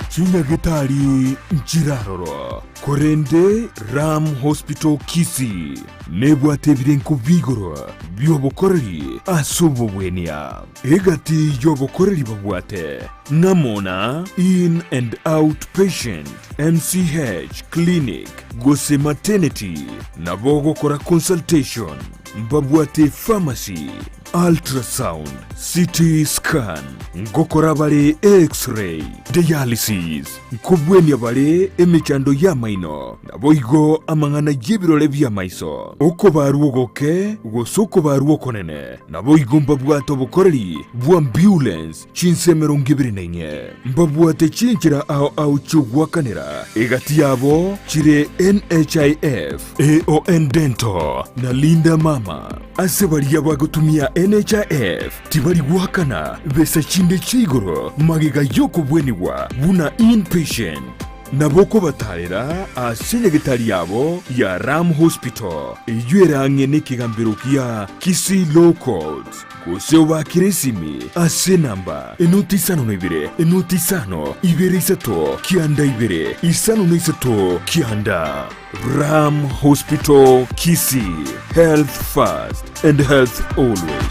Chinyagetari nchiraroro, korende Ram Hospital Kisii nebwate ebirenko bi'igoro bi'obokoreri ase obobwenia. Egati y'obokoreri babwate ng'amo na In and Out Patient, MCH Clinic gose Maternity, nabo ogokora consultation, mbabwate pharmacy, ultrasound, CT scan, ngokora bare X-ray, dialysis, nkobwenia bare emechando y'amaino, naboigo amang'ana y'ebirore bi'amaiso, okobarwa ogoke gose okobarwa okonene, naboigo mbabwate obokoreri bw'ambulance chinsa 24. Mbabwate chinchera ao ao chi'ogoakanera, egati yabo chire NHIF, AON Dental, na Linda Mama. Ase baria bagotumia NHIF tibari goakana besa chinde chia igoro magega y'okobwenigwa buna inpatient. Nabo okobatarera ase nyagetari yabo ya Ram Hospital eyio ere ang'e nekegambero kia Kisii Law Courts, gose obaakere esimi ase enamba enoti isano na ibere enoti isano ibere isato kianda ibere isano na isato kianda. Ram Hospital Kisii, health first and health always.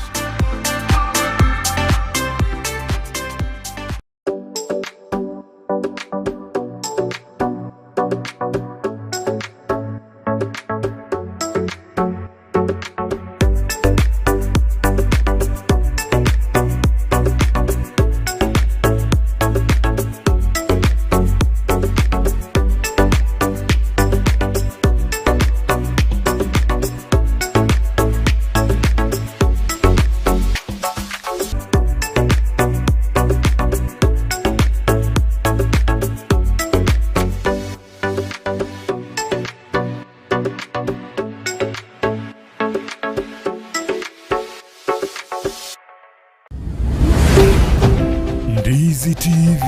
Ndizi TV,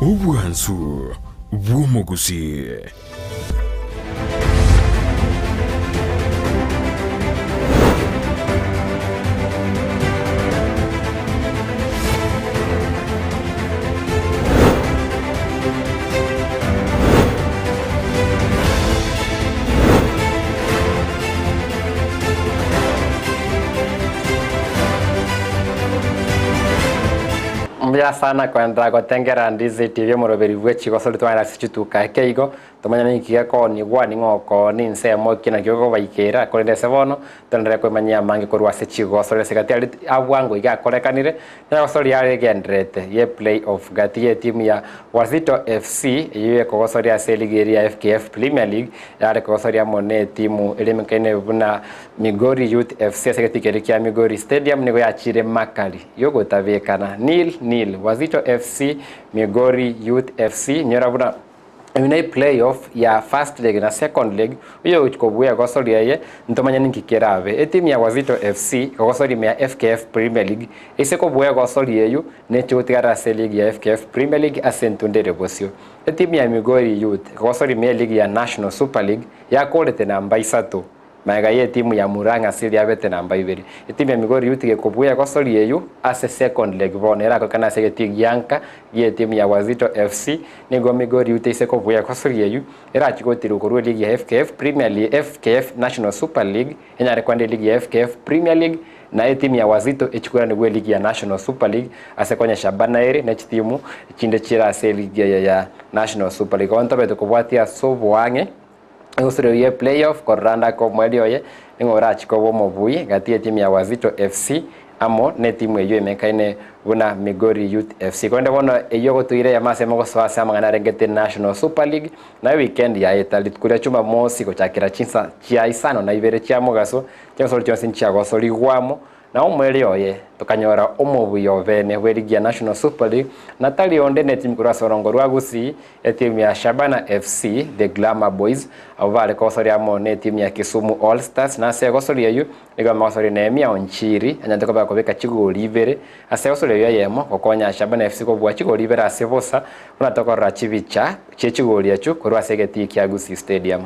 obwansu bw'omogusii. Mbuya sana koenderera gotengera Ndizi TV omoroberi bwe chigosori tware ase chituka eke igo Tomanye ninki gekoonigwa, ning'o okooni, ensemo ki nakio gekobaikeera, korende ase bono toenderere kwemanyia amange korwa ase chigosori ase gati aria abwango iga akorekanire, negosori yare egendererete ye play off gati y'etimu ya Wazito FC eyio ekogosoria ase eligi eria ya FKF Premier League yare kogosoria amo n'etimu eria emekaine buna Migori Youth FC ase egetii keria kia Migori Stadium nigo yachire makari yogotabekana nil nil Wazito FC Migori Youth FC nyora buna Eyio ne play off ya first leg na second leg, oyogochia kobua egosoria eye ntomanye ninki kerabe. Etimu ya Wazito FC ekogosoria ime ya FKF Premier League eise kobua egosoria eyio nechi gotigara ase eligi ya FKF Premier League ase entunda ere bosio. Etimu ya Migori Youth ekogosoria ime y'eligi ya National Super League yakorete namba isato. Magega y'etimu ya Murang'a Seal yabete namba ibere. Etimu ya Migori Youth gekobua egosoria eyio ase second leg bono erakorekane ase egetii gianka gi'etimu ya Wazito FC. Nigo Migori Youth eise kobua egosoria eyio erachie gotirwa korwa eligi ya FKF Premier League, FKF National Super League enyare koenda eligi ya FKF Premier League. Na etimu ya Wazito echikoiranigwa eligi ya National Super League ase konya Shabana ere ne chitimu chinde chire ase eligi eye ya National Super League. Bono tobete kobwatia ase oboang'e egosura ye playoff korora ande ake omoerio oye ning'o orachi koba omobui gati y'etimu ya Wazito FC amo netimu eyio emekaine buna Migori Youth FC. Korende bono eyio ogotoira eyemo ase eyemo gosoa ase amang'ana arengete National Super League na ewikendi yaeta rituko ria Jumamosi gochakera chinsa chia isano na ibere chia mogaso Chinsori chionsi nchiagosorigwa amo, na omoerio oye tokanyora omobuya obene bw'eligi ya National Super League, na tari onde netimu korwa ase orongo rwa Gusii, etimu ya Shabana FC, The Glamour Boys, abwo bare kogosoria amo netimu ya Kisumu All Stars, na ase egosoria eyio nigo amagosoria Nehemia Onchiri anyarete koba kobeka chigori ibere ase egosoria eyio eyemo gokonya Shabana FC kobua chigori ibere ase bosa buna tokorora chibicha chie chigori echio korwa ase egetii kia Gusii Stadium.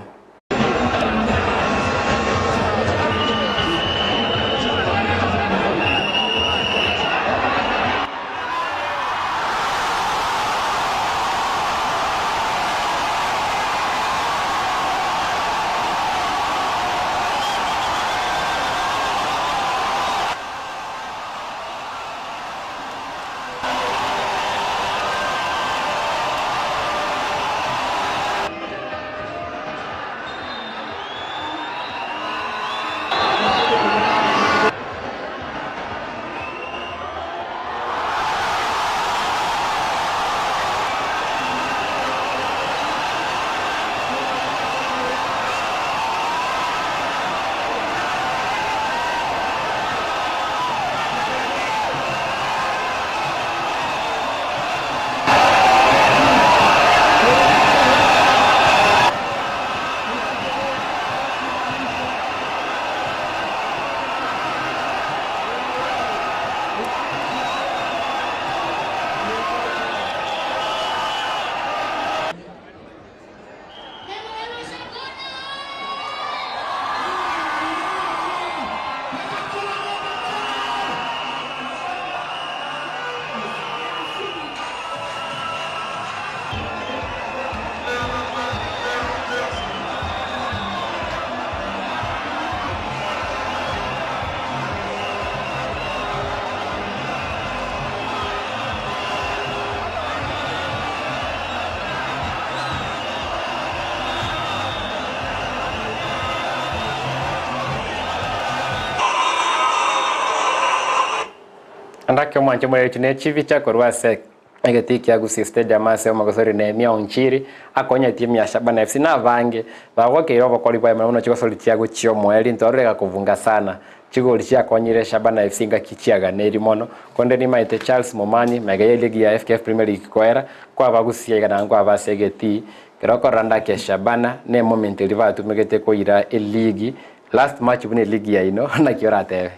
Andake omwanche morechi ne chibicha korwa ase egetii kia Gusii Stadium ase omogosori Nehemia Onchiri akonya etimu ya Shabana FC na abange bagokeire obokori bwaye mono buna chigosori chia gochia omoerio ntwarore egakobunga sana chigori chiakonyire Shabana FC ngaki chiaganeirie mono konde nimaete Charles Momanyi magega ye ligi ya FKF Premier League koera kwabagusia iga na nkwaba ase egetii kero okorora ndake Shabana ne moment eria batumegete koira eligi last match buna eligi yaino naki oratebe.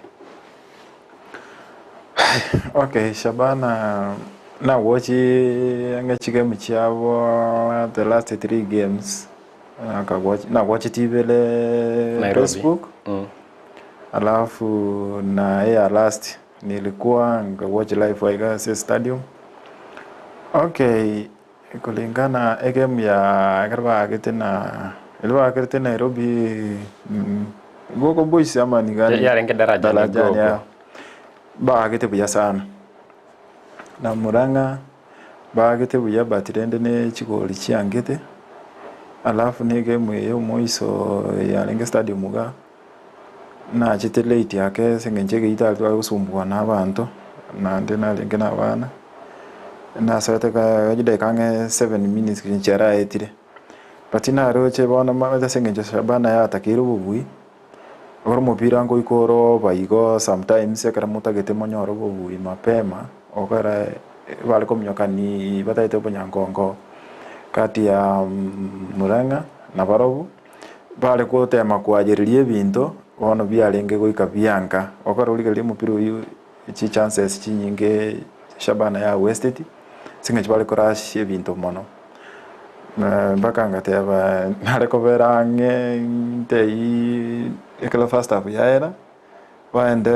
Okay, Shabana nagochi ang'e chigame chiabo the last three games akagwach nagocheti ibere Nairobi. Facebook alafu na eya last nilikuwa nkawatch live iga ase stadium okay kulingana egame ya ekero baagete na erio baakerete Nairobi Gogo Boys ama ni gani? Yarenge Darajani Darajani, Gogo. yeah. Baagete buya sana na Murang'a baagete buya but rende ne chigori chiangete alafu ne egame eye omoiso yarenge stadium iga nachete late ake ase eng'encho egeita tware gosumbuana na abanto naende narenge na abana nasoete ka chidakika ang'e seven minutes chiaraetire but naroche bono maete ase eng'encho Shabana yatakeire obobui. Ekero omopira ngoika ore oba igo sometimes ekero motagete monyore obobui mapema, okore bare kominyokani batagete obonyangongo kati ya Murang'a na barobwo, bare gotema koayereria ebinto, bono biarenge goika bianka. Okore origereria omopira oywo chichances chinyinge Shabana ya wasteti, ase eng'encho bare korush ebinto mono. Mpaka ngateba nare kobera ang'e ntei ekero first half yaera, baende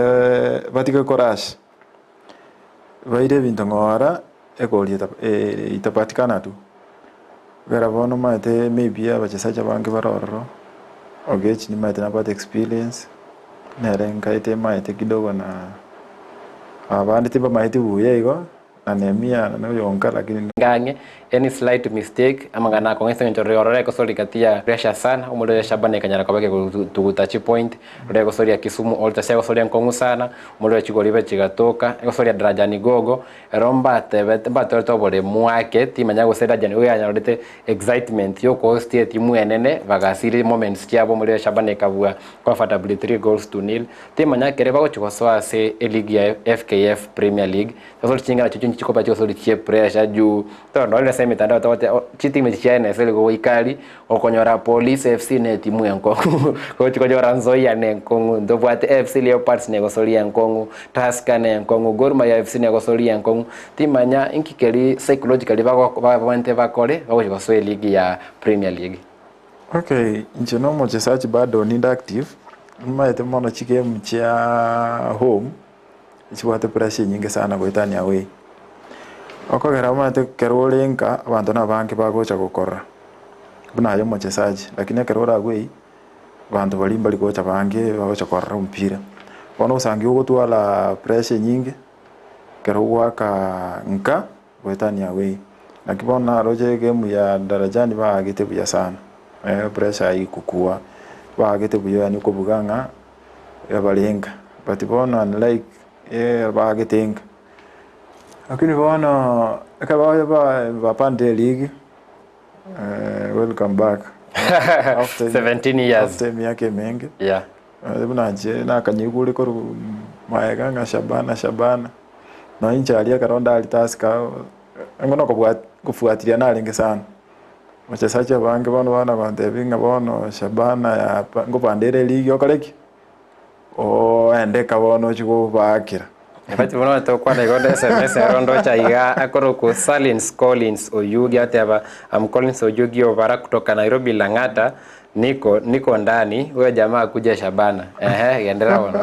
batige korush, baire ebinto ng'ora, egori itapatikana tu. Ekero bono omanyete maybe abachesaji abange bare ororo, Ogechi nimanyete nabwate experience. Nere nkaete emaete kidogo na abande tibamaeti buya igo, na Nehemia noyonka lakini. Ngang'e any slight mistake amang'ana akong'u ase eng'encho rore orore egosori gati ya pressure sana omorero ya Shabana ekanyara koba ekegotuguta chipoint rore egosoria Kisumu All Stars egosoria nkong'u sana omorero chigori ibe chigatoka egosoria Darajani Gogo ero mbatebete mbatorete oboremu ake timanya gose Darajani Gogo yanyorete excitement yokohostia etimu enene bagasiria moments chiabo omorero Shabana ekabua comfortably 3 goals to nil timanya ekere bagochi gosoa ase eligi ya FKF Premier League Gosori ching'ana chiacho nchikoba chigosori chie pressure juu tondorire ase emitandao togoteba oh chitimu echi chia NSL goika aria okonyora Police FC na etimu enkong'u gochi konyora Nzoia na enkong'u ntobwate AFC Leopards na egosori enkong'u, Tusker na enkong'u, Gor Mahia FC na egosori enkong'u timanya inki keri psychologically bago babwate bakore bagochi gosoa eligi ya Premier League. Okay, inche na omochesaji bado ninde active, nimaete mono chigame chia home. Chibwate pressure enyinge sana goetania away. Okogera omanyete ekero ore nka abanto nabange bagocha gokorora buna aye omochesaji lakini ekero ore away abanto baria mbari gocha bange bagocha korora omopira. Bono osangi ogotwara pressure enyinge ekero ogoaka nka goetania away. Naki bono naroche egame ya Darajani baagete buya sana, pressure haikukua baagete buya yaani okobuga ng'a Ebarenga but bono unlike bagetenga lakini bono ekero bapandire eligi welcome back after 17 years. after emiaka emenge Yeah. buna inche nakanyigure korwa maega ng'a Shabana Shabana nonya inche aria ekero ndari Tusker nigo nokobwat kofuatilia narenge sana. Wachezaji abange bono bana gontebia ng'a bono Shabana yapa nkobanda ere eligi okore ki? Oendeka bono ochie kobaakera. Ebati bono tokwana igo nde SMS ero ndocha iga akorokwa Salins Collins Oyugi ateba I'm Collins Oyugi Obara kutoka Nairobi Lang'ata niko niko ndani huyo jamaa akuje Shabana ehe genderera bono.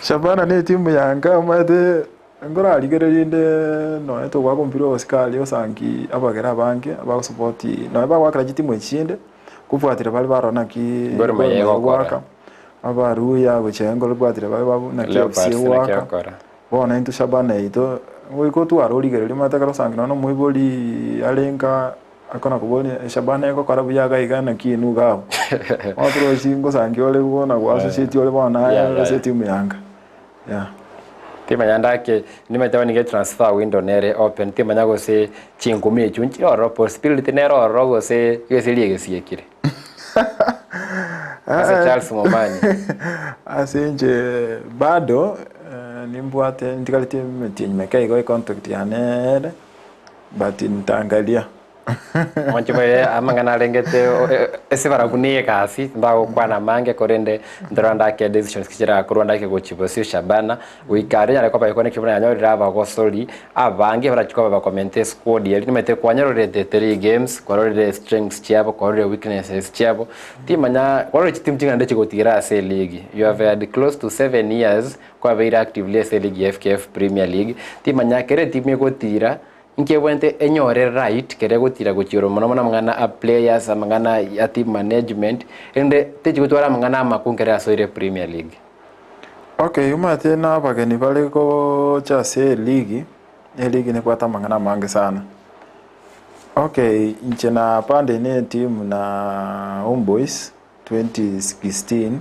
Shabana ne etimu ya nka omanyete Nkorarigererie inde nonya togoaka omopira o sukari osangi abagere abange abagosupporti nonya bagoakera chitimu echi chinde, kobwatire baria barora naki Gor Mahia Gor Mahia egokora. egoaka, abaruya gochia nkorobwatire baria babu naki FC Leopards naki egoaka, egokora. bono intwe Shabana yaito, goika otware origereria omanyete ekero osangi nonya na omoibori are nka akona koboria Shabana egokora buya iga iga naki inwe iga abwo. Bono torochi ngosangi ore bono gwassociate ore bono naye ase etimu ya nka. Yeah. Timanya ndake nimanyete bono nigo transfer window nere open timanya gose chinkumi echio nchire ororo possibility nere ororo gose gese eria egesiekire. Ase Charles Momanyi. Ase inche bado nimbwate ntigareti emetienyi meke igo econtract yane ere but ntangaria. Mwanche moire amang'ana arengete ase barabwo na egasi, timbagokwana amange korende ntorora ndake decisions ki chirakorwa ndake gochia bosio Shabana, goika aria nyare koba ekone ki buna yanyorire abagosori abange barachie koba bakomenta esquad eria nimanyete kwanyororete three games, kwarorire strengths chiabo, kwarorire weaknesses chiabo, timanya kwarorire chitimu ching'ana chigotigera ase eligi, you have had close to 7 years kwabeire actively ase eligi ya FKF Premier League, timanya kera etimu egotira Nkebwente enyore right kere egotira gochia oro mono mono amang'ana a players, amang'ana ya team management, erinde techi gotwara amang'ana amakong'u kere asoire Premier League. Okay, omanyete na abageni bare gocha ase eligi, eligi nebwate amang'ana amange sana. Okay, inche napande ne etimu na Homeboyz 2016,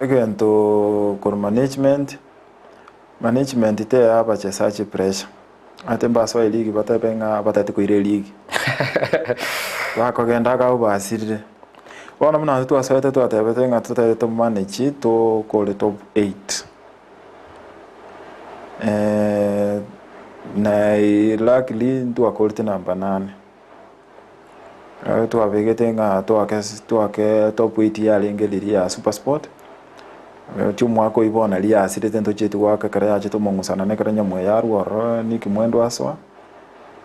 egento korwa management. Management teya abachesachi pressure, ate mbasoe eligi batebe ng'a batagete koira eligi, bakogenda iga abwo basirire. Bono buna intwe twasoete twatebete ng'a totagete to manage tokore top eight, na luckily ntwakorete namba nane, twabegete ng'a toake toake top eight yarenge riria ya supersport. Roche omwaka oyio bono naria yasirete ntochieti goaka ekero yachete omong'usano na ekero nyamweya arwa ororo Nick Mwendwa asoa,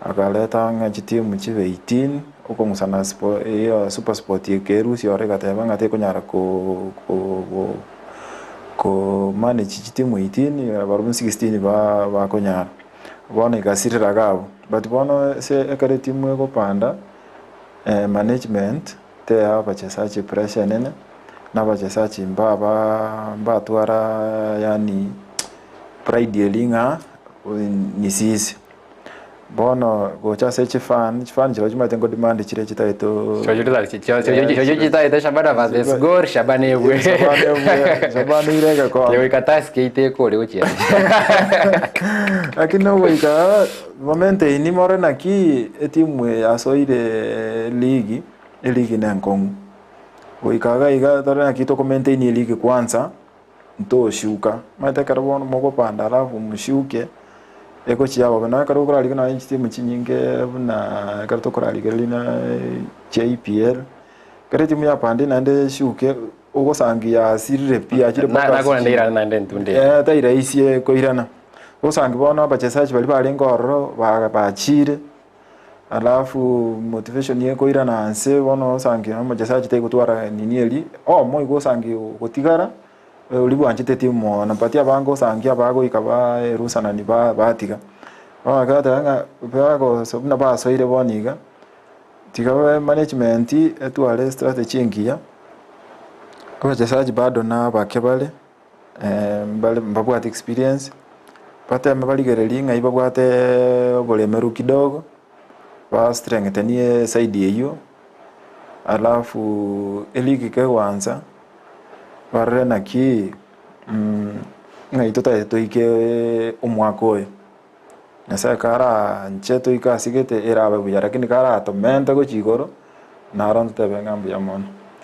akareta ng'a chitimu chibe 18, okong'usana spo eyo supersport ekerusia oro egateba ng'a tekonyara ko ko ko ko manage chitimu 18 barobwo 16 ba bakonyara. Bono egasirera iga abwo, but bono ase ekero etimu egopanda management. Tea abachesachi pressure enene, na abachesachi mbaba mbatwara yaani pride eria ng'a ni sisi. Bono gocha ase chifan, chifan chirochio chimanyete nkodemand chire chitagete Chirochio chitagete Shabana versus Gor, Shabana ebwe. Shabana ebwe, Shabana eire egekombe. Goika Tusker itekore gochia. Lakini ogoika momenteini more naki etimu eye yasoire ligi, eligi nenkong'u. Goika iga iga tore naki tokomaintain eligi kwanza, ntoshuka. Omanyete ekero bono mogopanda alafu moshuke, egochia bobe. Nonya ekero okorarigia nonya chitimu chinyinge buna ekero tokorarigereria na chia EPL, ekero etimu yapandire naende eshuke, ogosangi yasirire pi yachire Na- mpaka nakona ase ndeirane naende entunde eye. Eh, tari rahisi koirana. Ogosangi bono abachesaji baria barenge ororo ba- bachire, alafu motivation ekoirana nse bono osangi omochesaji taigotwara nini eria, omo igo osangi ogotigara, oria bwanchete etimu mono but abange osangi abagoika baerusanani ba- batiga. Bono ekero bateba ng'a bagoso buna basoire bono iga, tiga babe management etware strategy engiya, abachesaji bado na abake bare. mbare mbabwate experience, bateme barigererie ng'ai babwate oboremeru kidogo, ba strengthenie eside eywo, alafu eligi kegoansa, barore naki ng'ai totagete toike omwaka oyo. Nyasaye karanche toike ase gete erabe buya, lakini karatomente gochia igoro, naro ntotebe ng'a mbuya mono.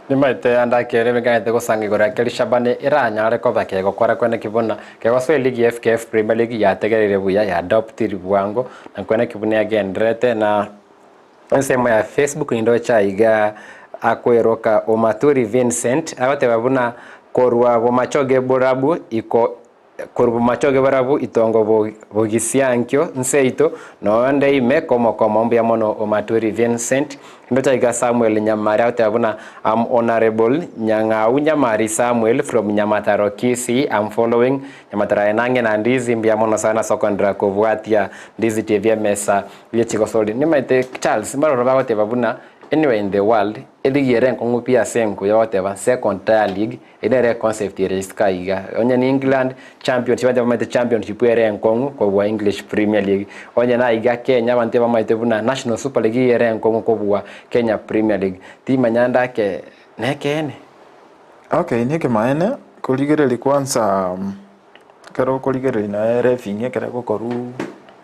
Nimaete ande akere bing'aete gosanga igoro ya Kelly Shabani eranyare koba kegokora kwene ki buna kegosoa eligi ya FKF Premier League yategereire buya ya adoptiri bwango na kwene ki buna yagendererete na ensemo ya Facebook nindoche aiga akweroka Omaturi Vincent agoteba buna korwa bomachoge borabu iko Korwa bomachoge barabwo itongo bogisiankio nseito, noonde ime komokomo mbuya mono Omaturi Vincent. Ndocha iga Samuel Nyamari agoteba buna am Honourable Nyang'au Nyamari Samuel from Nyamataro Kisii am following Nyamataro aye nang'e na Ndizi mbuya mono sana ase okondera kobwatia Ndizi TV emesa ye chigosori. Nimaete Charles mbaroro bagoteba buna anywhere in the world eligi ere enkong'u pi ase enkuya bagoteba second tier league Eye nere econcept ere isiko aiga. Onye ni England, championship abanto bamaete championship ere enkong'u kobua English Premier League. Onye naiga Kenya abanto ebamaete buna National Super League iga ere enkong'u kobua Kenya Premier League. Timanya ndake nekeene. Okay, nekemaene, korigereria kwanza ekero okorigereria naye refing ekero egokorwa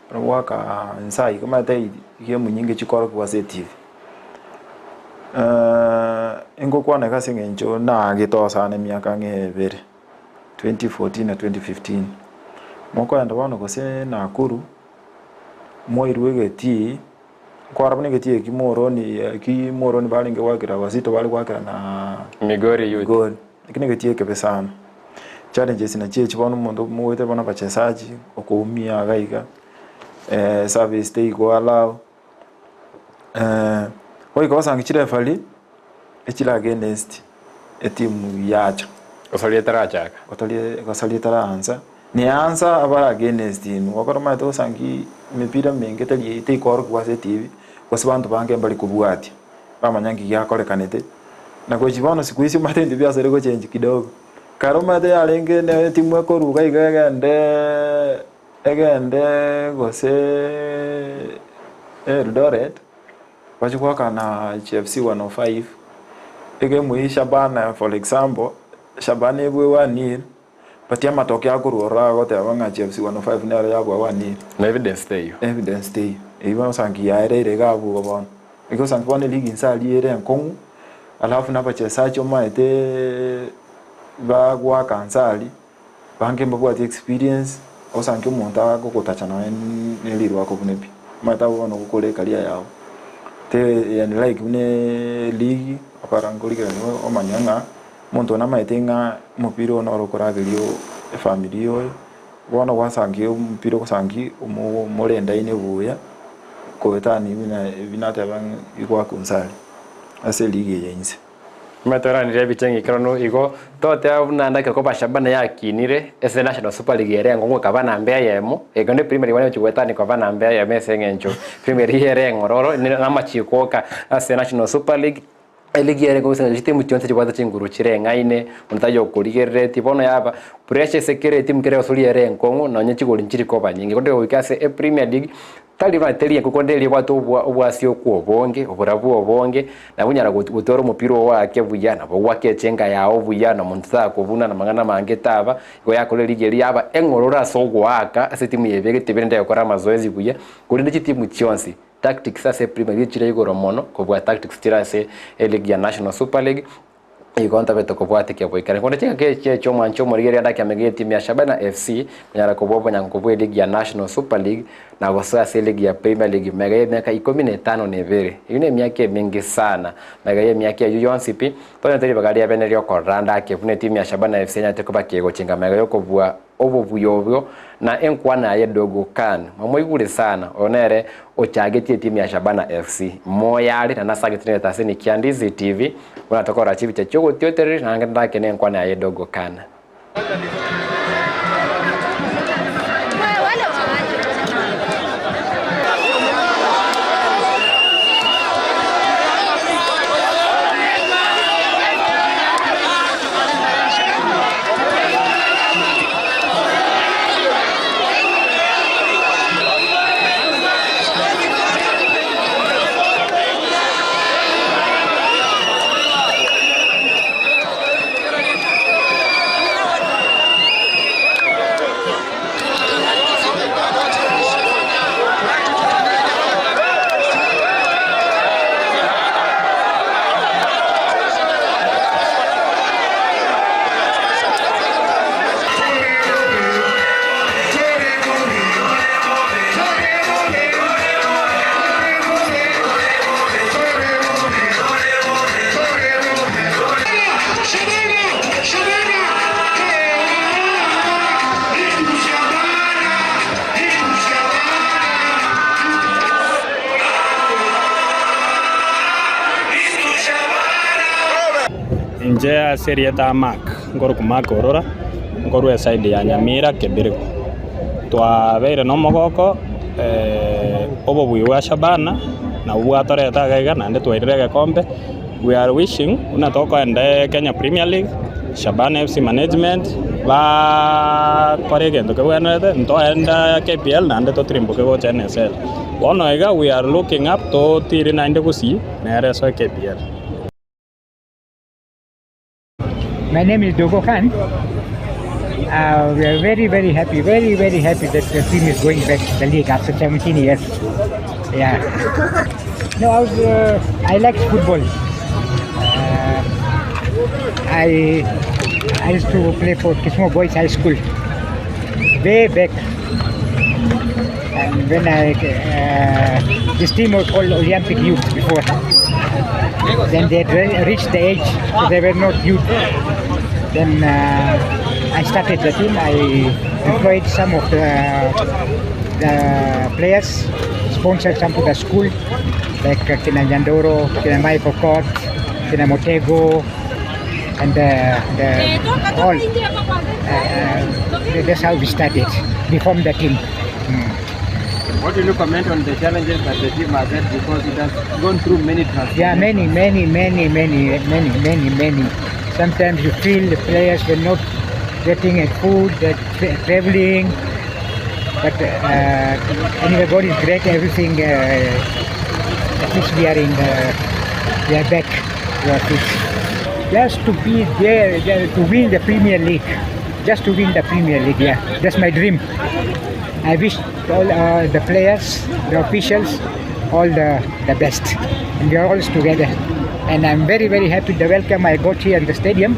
ekero goaka nsa iga omanyete egemu nyinge chikorokigwa ase etivi. Ingokwana iga ase eng'encho nagetosa emiaka ang'e ebere, 2014 na 2015. Mokoenda bono gose Nakuru, mwairwe egetii, nkorora buna egetii eki moroni eki moroni barenge goakera wazito bare goakera na Migori Youth. Migori. Eki negetii ekebe sana. Challenges nachio echi bono omonto mogoetera bono abachesaji, okoumia iga iga, service teigo allow. Goika osange chirefari echire against etimu yacha. Gosaria etarachaka. Gotaria gosaria etaraansa, neansa abare against inwe, gokora omanyete gosangi emepira emenge tari tekorokigwa ase etibi, gose banto bange mbari kobwatia, bamanya nki giakorekanete, na gochia bono siku hizi omanyete ebinto biasore gochenji kidogo. Kare omanyete yarenge ne etimu ekoruga iga egende. Egende gose Eldoret bachie goakana HFC 105 egame eye Shabana for example Shabana ebue one nil but amatoke akorwa ororo agoteba ng'a HFC 105 nero yabua one nil. Na evidence teiyo. Evidence teiyo. Eyio bono osangi yaereire iga abwo igo bono. Igo osangi bono eligi inse aria ere enkong'u alafu na abachesachi omanyete bagoaka nse aria. Bange mbabwati experience, osange omonto agogotacha nonya ne rirwako buna pi, omanyete abwo bono ogokora ecareer yago. Te yani like buna eligi, okora nkorigereria omanya ng'a omonto oyo namaete ng'a omopira oyo noro okorageria efamiri oyo, bono gwasangia omopira ogosangia omo morendaine buya, kobetani buna ebi nateba ng'a igwakunsa aria, ase eligi eye inse. Nimatoranire ebicha eng'ikeranu igo toteba buna ndake koba Shabana yakinire ase National Super League ere engong'u ekaba namba eyemo, eke ne Premier League bono egochia goetania koba namba eyemo ase eng'encho Premier League ere eng'ororo na amachiko oka ase National Super League. Eligi ere gose chitimu chionsi chibwate chinguru chireng'aine, onde taiyo okorigereretie. Bono yaba pressure ase kera etimu kere gosori ere enkong'u nonye chigori nchiri koba nyinge. Korende goika ase epremier league, tari buna teri enko korende eria ebwate obwa obwasiokwa obonge, oborabu obonge, nabo onyara gotwara omopira oo oake buya, nabo ogoaka echenga yago buya, na monto takobuna na amang'ana amange taba, igo yakora eligi eria yaba eng'ororo ase ogoaka ase etimu yebegete rende egokora amazoezi buya, korende chitimu chionsi. Tactics ase Premier League chire igoro mono kobua tactics chire ase eligi ya National Super League, igo ntabete kobwatekia boikeranu. Korende chingaki echi echio omwanchi omorigereria ande akiamega etimu ya Shabana FC konyara kobua obonyango bwe eligi ya National Super League na gosoa ase eligi ya Premier League magega ya emiaka ikomi na etano na ebere. Eyio na emiaka emenge sana. Magega ya emiaka eyio yonsi pi, tonyete ribaga ria bene riokorora ande ake buna etimu ya Shabana FC enyarete koba kegochenga magega yokobua obobuya obwo, na enkwana yaye Dogo Khan. Mwamoigure sana, oyo nere ochagetie etimu ya Shabana FC. Moyo are na nase agetenenete ase Nikia Ndizi TV, buna tokorora chibicha chi'ogotiotereri naende ndake nenkwana yaye Dogo Khan. Inche ase erieta Mark, nkorokwa Mark Orora, nkorwa eside ya Nyamira Kebirigo. Twabeire na omogoko obobui bwa Shabana nabwo bwatoreta iga iga naende twairire egekombe, we are wishing buna tokoenda Kenya Premier League, Shabana FC management bakore egento kebwenerete, ntoenda KPL naende totirimboke gocha NSL. Bono iga we are looking up totire naende gusii nere esoe KPL. My name is Dogo Khan. Uh, we are very, very happy, very, very happy that the team is going back to the league after 17 years. Yeah. No, I, was, uh, I like football. Uh, I, I used to play for Kisumu Boys High School way back. And when I, uh, this team was called Olympic Youth before. Then they had reached the age, so they were not youth. Then uh, I started the team. I employed some of the, the players, sponsored some to the school, like uh, Kina Nyandoro, Kina Michael Kot, Kina Motego, and the, the all. Uh, that's how we started. We formed the team. What will you comment on the challenges that the team has had because it has gone through many transformations? Yeah, many, many, many, many, many, many, many. Sometimes you feel the players were not getting a food, they're tra- traveling. But uh, anyway, God is great. Everything. Uh, at least we are in. The, we are back to our feet. Just to be there, there, to win the Premier League. Just to win the Premier League. Yeah, that's my dream. I wish all uh, the players, the officials, all the, the best. And we are always together. And I'm very, very happy the welcome I got here in the stadium.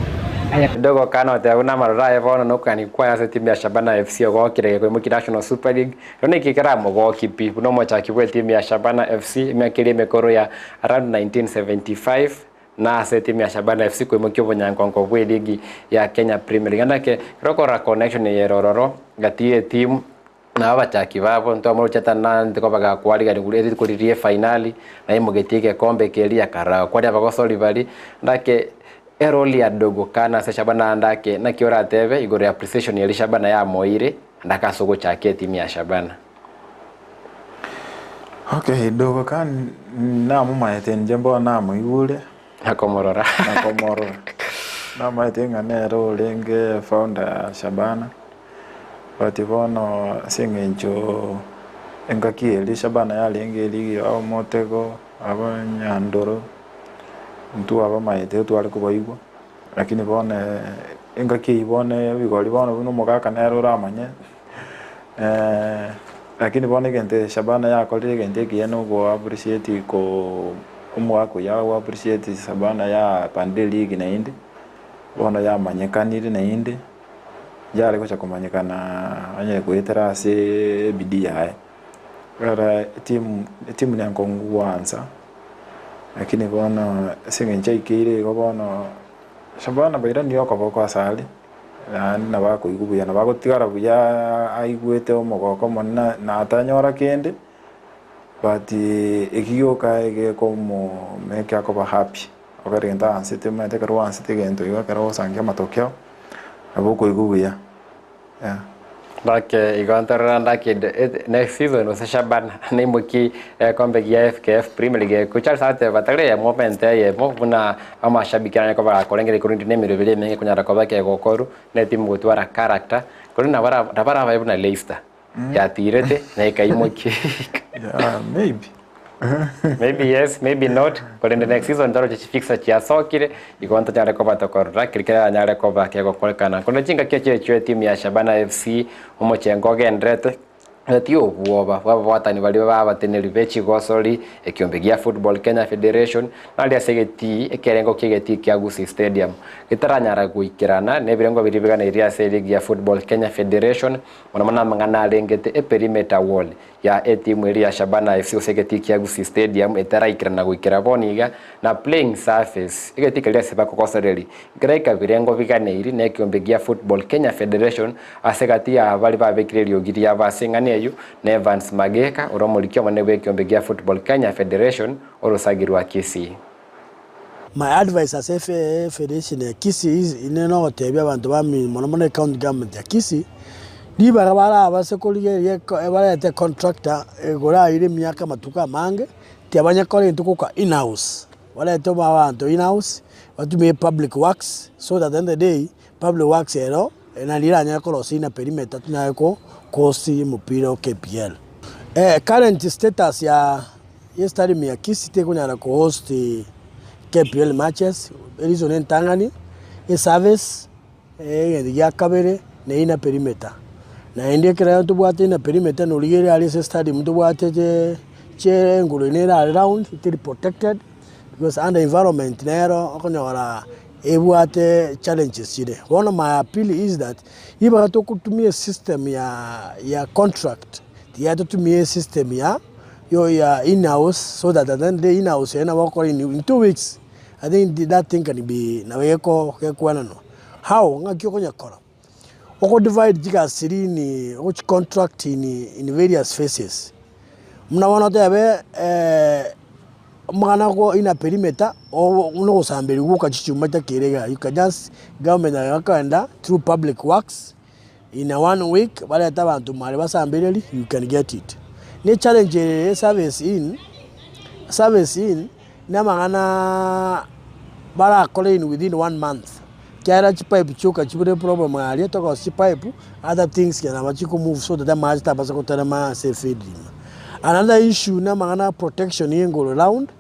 I Dogo Khan oteba buna amaroro aye bono nokogania kwaye ase etimu ya Shabana FC ogokire gekoimokia National Super League. Ero neki keramogokie pi buna omochaki bwe etimu ya Shabana FC emiaka eria emekoro ya around 1975 na ase etimu ya Shabana FC koimokia obonyankonko bwe eligi ya Kenya Premier League. Naende eke ekero okorora connection eye ere ororo gati ye etimu na abachaki babo ntwamoroche tana nkoba gakwarigani rituko riria efainali naimogetie egekombe keria akarora kwaria abagosori baria ndake eroli ya Dogo Khan ase Shabana ndake naki oratebe igoro ya appreciation eria Shabana yamoeire ndake ase ogochaka etimu ya Shabana. Okay, Dogo Khan namomaete inche mbono namoigure. Nakomorora. Nakomorora. Namaete ng'a nere orenge founder ya Shabana, but bono ase eng'encho engaki eria Shabana yarenge erigi ya omotego, abanyandoro, intwe abamaete tware kobaigwa, lakini bono engaki eyio bono ebigori bono buna omogaka nere oramanye. Lakini bono egento Shabana yakorire egento ekiya na ogo appreciate ko omwaka oyio ago appreciate Shabana yapandire league naende, bono yamanyekanire naende, yare gocha komanyekana onye goetera ase ebidii yaye. Ekero etimu etimu nenkong'u gwansa, lakini bono ase eng'encho aikeire igo bono, Shabana bairanire okoboko ase are. Naende nabo akoigwa buya, nabo agotigara buya aigwete omogoko omonene na atanyora kende, but eki gioka egekomo make akoba happy, okore egento aansete omanyete ekero oansete egento igo ekero ogosangia amatokeo, nabo okoigwa buya, yeah. Ndake igo ntorora ndake next season gose Shabana naimokie egekombe gia FKF Premier League eke. Charles agateba tari eyemo omente eyemo buna amashabiki aranyare koba gakorengera igoro rinde na emeroberi emenge ekonyara koba ekegokoru na etimu gotwara character korende nabo nabo arabae buna Leicester yatirete na ekaimokia. Yeah, maybe. Maybe yes, maybe not, korende next season toroche chifixture chiasokire, igo ntonyare koba tokorora keri keranyare koba kegokorekana. Korende chingaki echio echio etimu ya Shabana FC omochengo ogenderete, ti obwoba bwa ababwatani baria babateneri be chigosori, ekiombe gia Football Kenya Federation, naria ase egetii ekerengo kia egetii kia Gusii Stadium getaranyara goikerana na ebirengo biria biganeirie ase eligi ya Football Kenya Federation, mono mono amang'ana arengete eperimeter wall ya etimu eria ya Shabana FC gose egetii kia Gusii Stadium etaraikerana goikera bono iga na playing surface egetii keria ase bakogosoreri nkeraika birengo biganeiri na ekiombe gia Football Kenya Federation ase gati ya baria babekire eriogi riabo ase eng'ana eyio na Evans Mageka ore omoriki omonene bw'ekiombe gia Football Kenya Federation orosagi rwa Kisii. My advice ase federation ya Kisii is ine nogotebia abanto ba mono mono ecounty government ya Kisii, ribaga barabase korigereria barete contractor egoraire emiaka amatuko amange, tiabanya kora egento goka in house, barete abanto in house, batumie public works so that at the end of the day, public works ero nari eranyare korosia ina perimeter tonyare ko host omopira o KPL. Current status ya estadium ya Kisii tekonyara ko host KPL matches, ereason entang'ani, eservice, egento gia kabere na ina perimeter. Naende ekero tobwate ina perimeter norigereria aria ase estadium ntobwate chinguru nere are round teri protected. Because under environment nero okonyora ebwate challenges chire. Bono my appeal is that ribaga togotumia esystem ya ya contract tiga totumie esystem ya yo ya in house so that at the end of the day in house eye nabo okora in 2 weeks I think that thing can be nabo geko gekwenanwa. How? Ng'aki okonyekora? Oko divide chigasi chiria in ogochi contract in in various phases. Buna bono otebe omogano oko in a perimeter buna ogosamberia gwoka chichuma chitakere igaa, you can just government egakenda through public works in a one week barete abanto mare basambererie you can get it. Ne echallenge ere ya service in, service in na amang'ana barakore in within one month, ekiagera chipipe chioka chibire problem aria tokosia chipipe other things nabo chiko move so that amache tabasa goterema ase efield ime. Another issue na amang'ana ya protection ya engoro round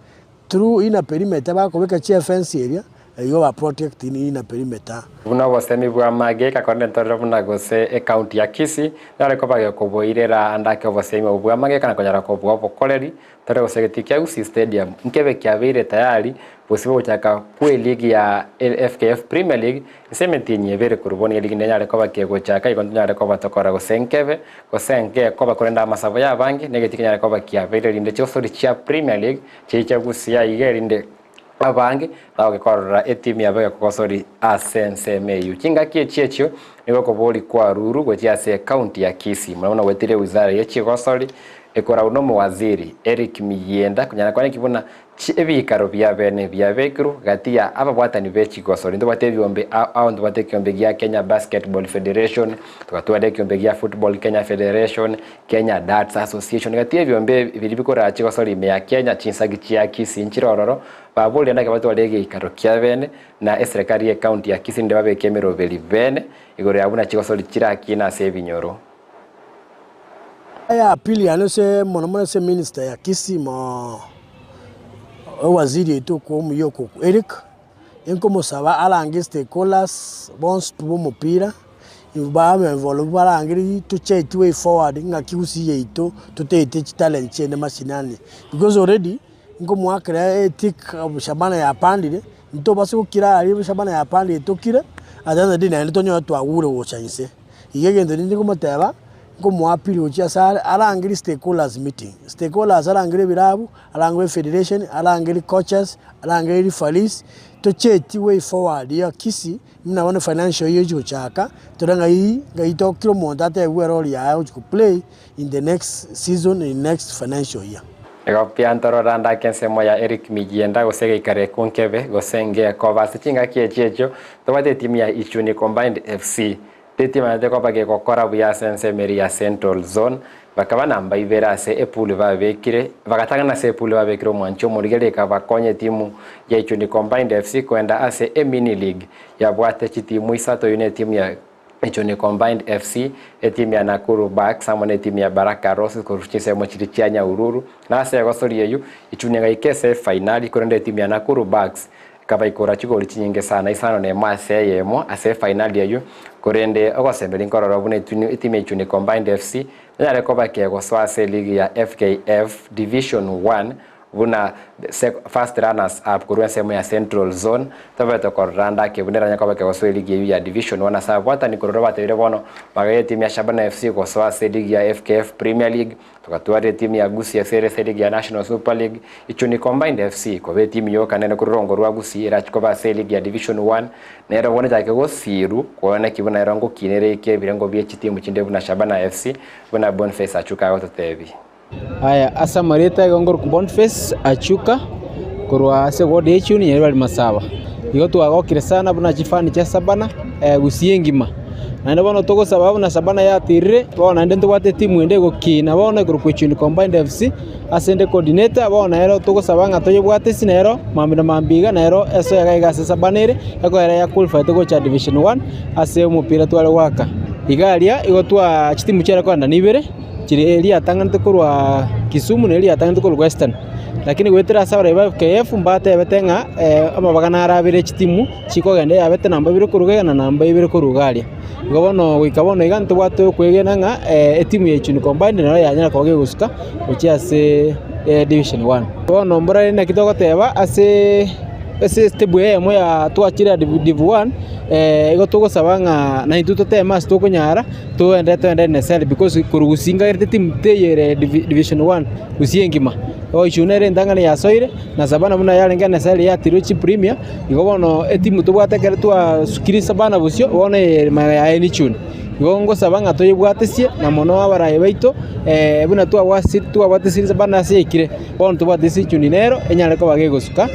through inner perimeter bakobeka chiefence eria eywo ba protect inner perimeter. Buna obosemi bw'amage ekakorende ntorere buna gose ecounty ya Kisii nare koba gekoboirera ande ake obosemi obo bw'amage kana konyara kobua obokoreri tore gose egetii kia Gusii Stadium nkebe kiabeire tayari bosio bogochaka kwe ligi ya FKF Premier League ase emetienyi ebere korwa bono eligi nenyare koba kegochaka igo ntonyare koba tokora gose nkebe gose ngekoba korende amasabo y'abange negetii kenyare koba kiabeire rinde chigosori chia Premier League chiche Gusii aiga erinde Abange bagokorora etimu yabo egekogosori ase ensemo eyio. Chingaki echi echio nigo okoboria kwa Ruru gochia ase ecounty ya Kisii, mono mono goetire ewizara ye chigosori. Ekoragwa nomowaziri Eric Miyienda konyara kwaneki buna ebiikaro bia bene biabekirwe gati ya ababwatani be chigosori. Ntobwate ebiombe ao ao, ntobwate ekiombe gia Kenya Basketball Federation, togatwara ekiombe gia Football Kenya Federation, Kenya Darts Association. Gati y'ebiombe ebi biria bikoraa chigosori ime ya Kenya, chinsagi chia Kisii nchire ororo, baborire naki batware egeikaro kia bene na eserekari ye county ya Kisii nde babeke emeroberi bene igoro ya buna chigosori chirakine ase ebinyoro. Ya pili yane ase mono mono ase minister ya Kisii mo ewaziri oito okwo omuya okwo Eric, inkomosaba arange stakeholders bonsi pi ba omopira, babe involved barangereria tocheti way forward ng'aki gusii yaito totaete chitalent chiaino mashinani, because already nkomoakera etick Shabana yapandire, ntobasa gokira aria Shabana yapandire tokire, at the end of the day naende tonyore twagure gocha inse. Igo egento rende nkomoteba, nkomoa appeal gochia asare, arangerie stakeholders meeting, stakeholders arangerie ebirabu, arangerie efederation, arangerie coaches, arangerie referees, tochetie way forward ya Kisii, buna bono financial year egochi gochaka, tore ng'ai ng'ai tokire omonto atebiwe erole yaye agochi ko play in the next season in next financial year. Igo pi ntorora ndake ensemo ya Eric Migienda gose geikare ekunkebe gose ngekoba ase chingaki echi echio tobwate etimu ya Ichuni Combined FC. Tetimaete koba gegokora buya ase ensemo eria ya Central Zone, bakaba namba ibere ase epool babekire, bagatang'ana ase epool babekire omwanchi omorigereria ekabakonya etimu ya Ichuni Combined FC koenda ase emini league yabwate chitimu isato eyio netimu ya Ichuni Combined FC, etimu ya Nakuru Bucks amo netimu ya Baraka Roses korwa chinsemo chiria chia Nyahururu. Na ase egosori eyio, Ichuni egaika ase efainali korende etimu ya Nakuru Bucks Ekabaikora chigori chinyinge sana, isano nemo ase eyemo ase efainali eyio, korende ogosemeria nkorora buna etimu ya Ichuni Combined FC nenyare koba kegosoa ase eligi ya FKF Division One buna first runners up korwa ensemo ya Central Zone. Tobete korora ande ake buna eranye koba kegosoa eligi eyio ya Division One ase ababwatani korora batebire bono bagaia etimu ya Shabana FC gosoa ase eligi ya FKF Premier League. Togatwara etimu ya Gusii FC ere ase eligi ya National Super League, Ichuni Combined FC koba etimu yoka nere korwa rongo rwa Gusii erache koba ase eligi ya Division One, nero bono echake gosiru koona ki buna ero ngokina ere eke ebirengo bie chitimu chinde buna Shabana FC, buna Boniface Achuka agototebi. Aya ase amarieta igo nkorokwa Boniface Achuka korwa ase eward ya Ichuni Nyaribari Masaba. Igo twagokire sana buna chifani chia Shabana Gusii engima. Naende bono togosaba buna Shabana yatirire, bono naende ntobwate etimu ende egokina bono ekorokwa Ichuni Combined FC, ase ende coordinator, bono nero togosaba ng'a toyebwate ase nero mambia na mambia iga nero esoe iga iga ase Shabana ere, ekoera ya qualified gocha division one ase omopira tware goaka. Iga aria igo twa chitimu chiare kogenda nibere, chire riatang'anete korwa Kisumu na eria riatang'anete korwa Western. Lakini goetera ase abarai ba FKF mbatebete ng'a amabaga naro abere chitimu. Chikogenda eyabete namba ibere korwa iga na namba ibere korwa iga aria. Igo bono goika bono iga ntobwate okwegena ng'a etimu ya Ichuni Combined nero yanyara koba kegosuka gochia ase division one. Bono mbora naki togoteba ase ase estep eyemo ya twachire ya div one, igo togosaba ng'a naintwe toteme ase tokonyara togende togende NSL because korwa gusii nkagerete timu teiyo ere division one gusii engima. Ichuni nere entang'ani yasoire. Na Sabana buna yarenge NSL yatirwe chipremia, igo bono etimu tobwate ekero twasukire Sabana bosio, bono eye magega yaye nichuni. Igo ngosaba ng'a toyebwatesie na mono abarayi baito buna twabwasi twabwatesirie Sabana ase yaikire, bono tobwatesie echuni nero enyare koba gegosuka.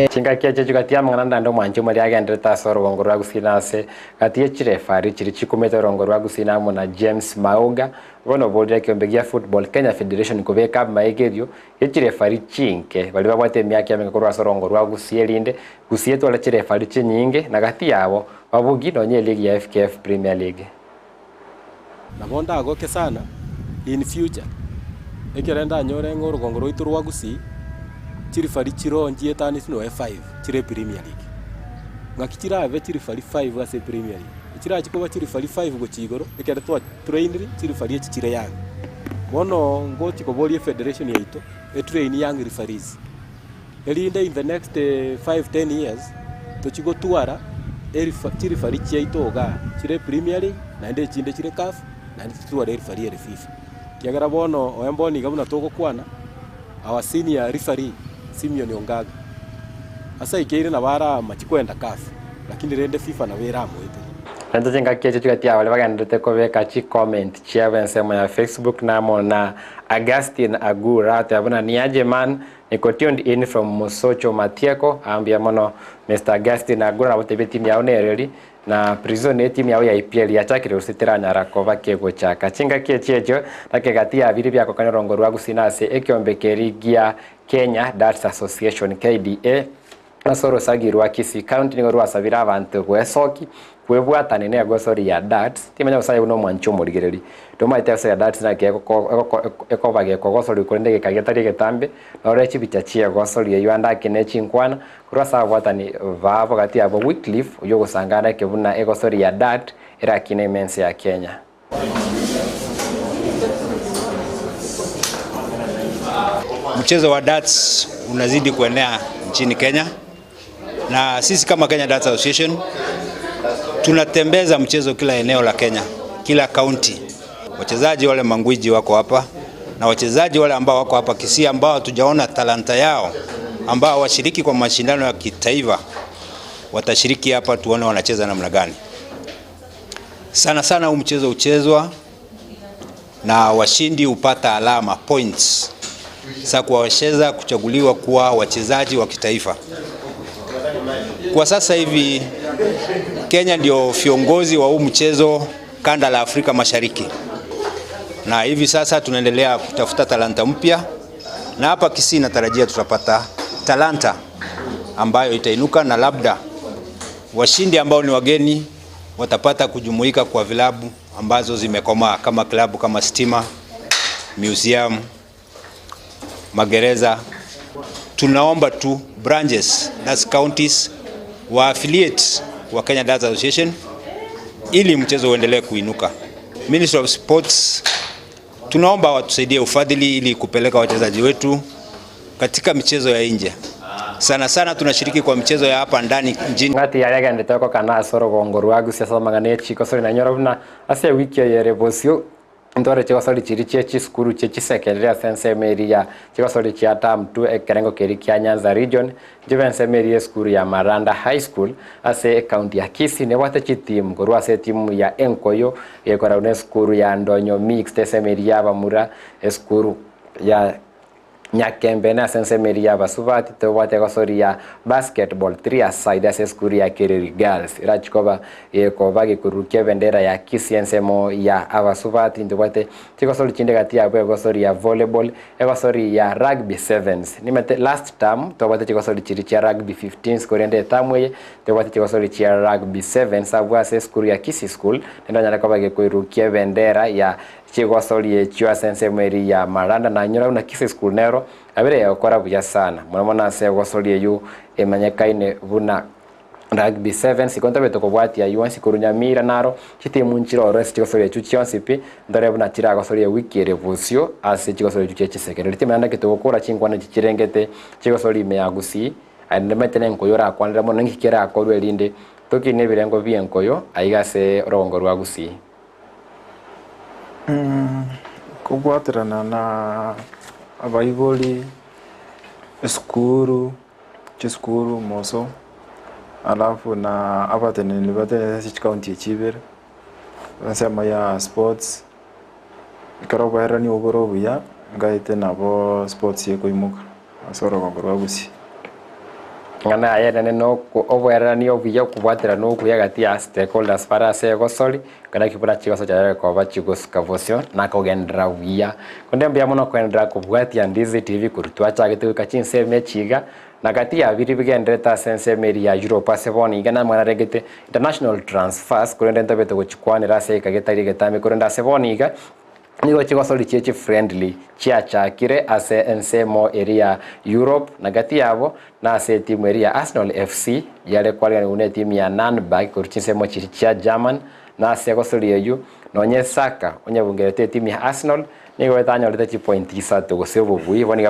Chingaki echi chigati amang'ana ndande omwanchi omoria agenderete ase orogongo rwa Gusii na ase gati ye chirefari chiria chikumete orongo rwa Gusii na amo na James Mauga bono oborire ekeombe gia Football Kenya Federation kobeka amaigerio Ye chirefari chinke, baria babwate emiaka emenge korwa ase orongo rwa Gusii erinde Gusii etware chirefari chinyinge, na gati yabo babugie nonya eligi ya FKF Premier League. Nabo ndagoke sana in future ekere ndanyore ng'a orogongo rwaito rwa Gusii chirifari chiroo nchietani noe five chire Premier League. Ng'aki chirabe chirifari five ase Premier League? Chirachi koba chirifari five gochia igoro ekere twa trainiri chirifari echi chire young. Bono ngochi koboria efederation yaito etrain young referees erinde in the next five, ten years tochi gotwara erifa chirifari chiaito igaa chire Premier League naende echinde chire CAF naende totware erifari ere FIFA. Ekiagera bono oe mbono iga buna togokwana our senior referee Simeon Ongaga ase aikeire nabo aramachi koenda CAF lakini rende FIFA nabo eramoetere. Nainche chingaki echio chigati abaria bagendererete kobeka chicomment chiabo ensemo ya Facebook na amo na Augustine Agura ateba buna niaje man niko tuned in from Mosocho Matieko aa mbuya mono Mister Augustine Agura nabo tebia etimu yao nereri na prison etimu yao ya EPL yachakire gose teranyara koba kegochaka chingaki echio echio naki gati ya biria biakokania orongo rwa Gusii na ase ekiombe keria gia Kenya Darts Association KDA Ase orosagi rwa Kisii County nigo rwasabire abanto gwesoki, kwebwatania na egosori ya Darts. Timanya gose aye buna omwanchi omorigereri tomaete egosori ya Darts naki ekoba gekogosoriwa korende egeka getari egetambe, norore chibicha chi'egosori eyio ande ake ne chinkwana korwa ase ababwatani babo gati yabo Wycliffe oyio ogosangana eke buna egosori ya Dart erakine ime ense ya Kenya. Mchezo wa darts unazidi kuenea nchini Kenya na sisi kama Kenya Darts Association tunatembeza mchezo kila eneo la Kenya, kila kaunti. Wachezaji wale mangwiji wako hapa na wachezaji wale ambao wako hapa Kisii ambao hatujaona talanta yao, ambao washiriki kwa mashindano ya kitaifa watashiriki hapa, tuone wanacheza namna gani. Sana sana huu mchezo huchezwa na washindi hupata alama points za kuwawezesha kuchaguliwa kuwa wachezaji wa kitaifa. Kwa sasa hivi Kenya ndio viongozi wa huu mchezo kanda la Afrika Mashariki, na hivi sasa tunaendelea kutafuta talanta mpya, na hapa Kisii natarajia tutapata talanta ambayo itainuka na labda washindi ambao ni wageni watapata kujumuika kwa vilabu ambazo zimekomaa kama klabu kama Stima, Museum, Magereza. Tunaomba tu branches that's counties wa affiliate wa Kenya Darts Association ili mchezo uendelee kuinuka. Ministry of Sports tunaomba watusaidie ufadhili ili kupeleka wachezaji wetu katika michezo ya nje. Sana sana tunashiriki kwa michezo ya hapa ndani nchini. Ng'ati yaria agenderete gokana ase orogongo rwa Gusii ase amang'ana ye chigosori nanyora buna ase ewiki eye ere bosio ntware chigosori chiria chie chisukuru chie chisekendary ase ensemo eria ya chigosori chia term two ekerengo keria kia Nyanza region nchibe ensemo eria esukuru ya Maranda High School ase ecounty ya Kisii nebwate chitimu korwa ase etimu ya Enkoyo egekorwa buna esukuru ya Ndonyo Mixed ensemo eria ya abamura esukuru ya Nyakembe na ase ensemo eria y'abasubati tobwate egosori ya basketball three-a-side ase esukuru ya Kereri Girls erachie koba gekoba gekorukia ebendera ya Kisii ensemo ya abasubati ntobwate chigosori chinde gati yabo egosori ya volleyball egosori ya rugby sevens nimete last term tobwate chigosori chiria chia rugby fifteens korende etamu eye tobwate chigosori chia rugby sevens abwo ase esukuru ya Kisii School naende onyare koba gekoirukia ebendera ya Chigosori echio ase ensemo eria ya Maranda na nyora buna Kisii School nero yabere egokora buya sana mono mono ase egosori eyio emanyekaine buna Rugby Sevens igo ntabete kobwatia ayio onsi korwa Nyamira naro chitimu nchire ororo ase chigosori echio chionsi pi ntore buna chiragosoria ewiki ere bosio ase chigosori echio chia chisekondari timanya naki togokora chinkwana echi chirengete chigosori ime ya Gusii aye nimanyete nenkoyo orakwanere mono ninki kerakorwe erinde tokine ebirengo bienkoyo aiga ase orogongo rwa Gusii. Kobwaterana na abaibori, esukuru, chisukuru moso, alafu na abateneneri batenenete ase chikaunti echi ibere, ensemo ya sports, ekero oboerani obo bore obuya, ngaete nabo sports ekoimoka ase orogongo rwa Gusii. Eng'ana yaye enene noko oboererani obuya okobwaterana okuya gati ya stakeholders bare ase egosori, naki buna chigoso chiaye koba chigosuka bosio na kogenderera buya. Konde mbuya mono koenderera kobwatia Ndizi TV korwa twachagete goika chinsemo echi iga, na gati ya biria bigendererete ase ensemo eria ya Europe ase bono iga namwanaregete international transfers korende ntabete gochikwanera ase egeka getari egetambe korende ase bono iga Nigo chigosori chie chifriendly chiachakire ase ensemo eria ya Europe na gati yabo nase etimu eria ya Arsenal FC yare kwariganigwa ne etimu ya Nurnberg korwa chinsemo chiria chia German na ase egosori eyio nonye Saka onyebungerete etimu ya Arsenal nigo etanyorete chipointi isato gose obobui. Bono iga.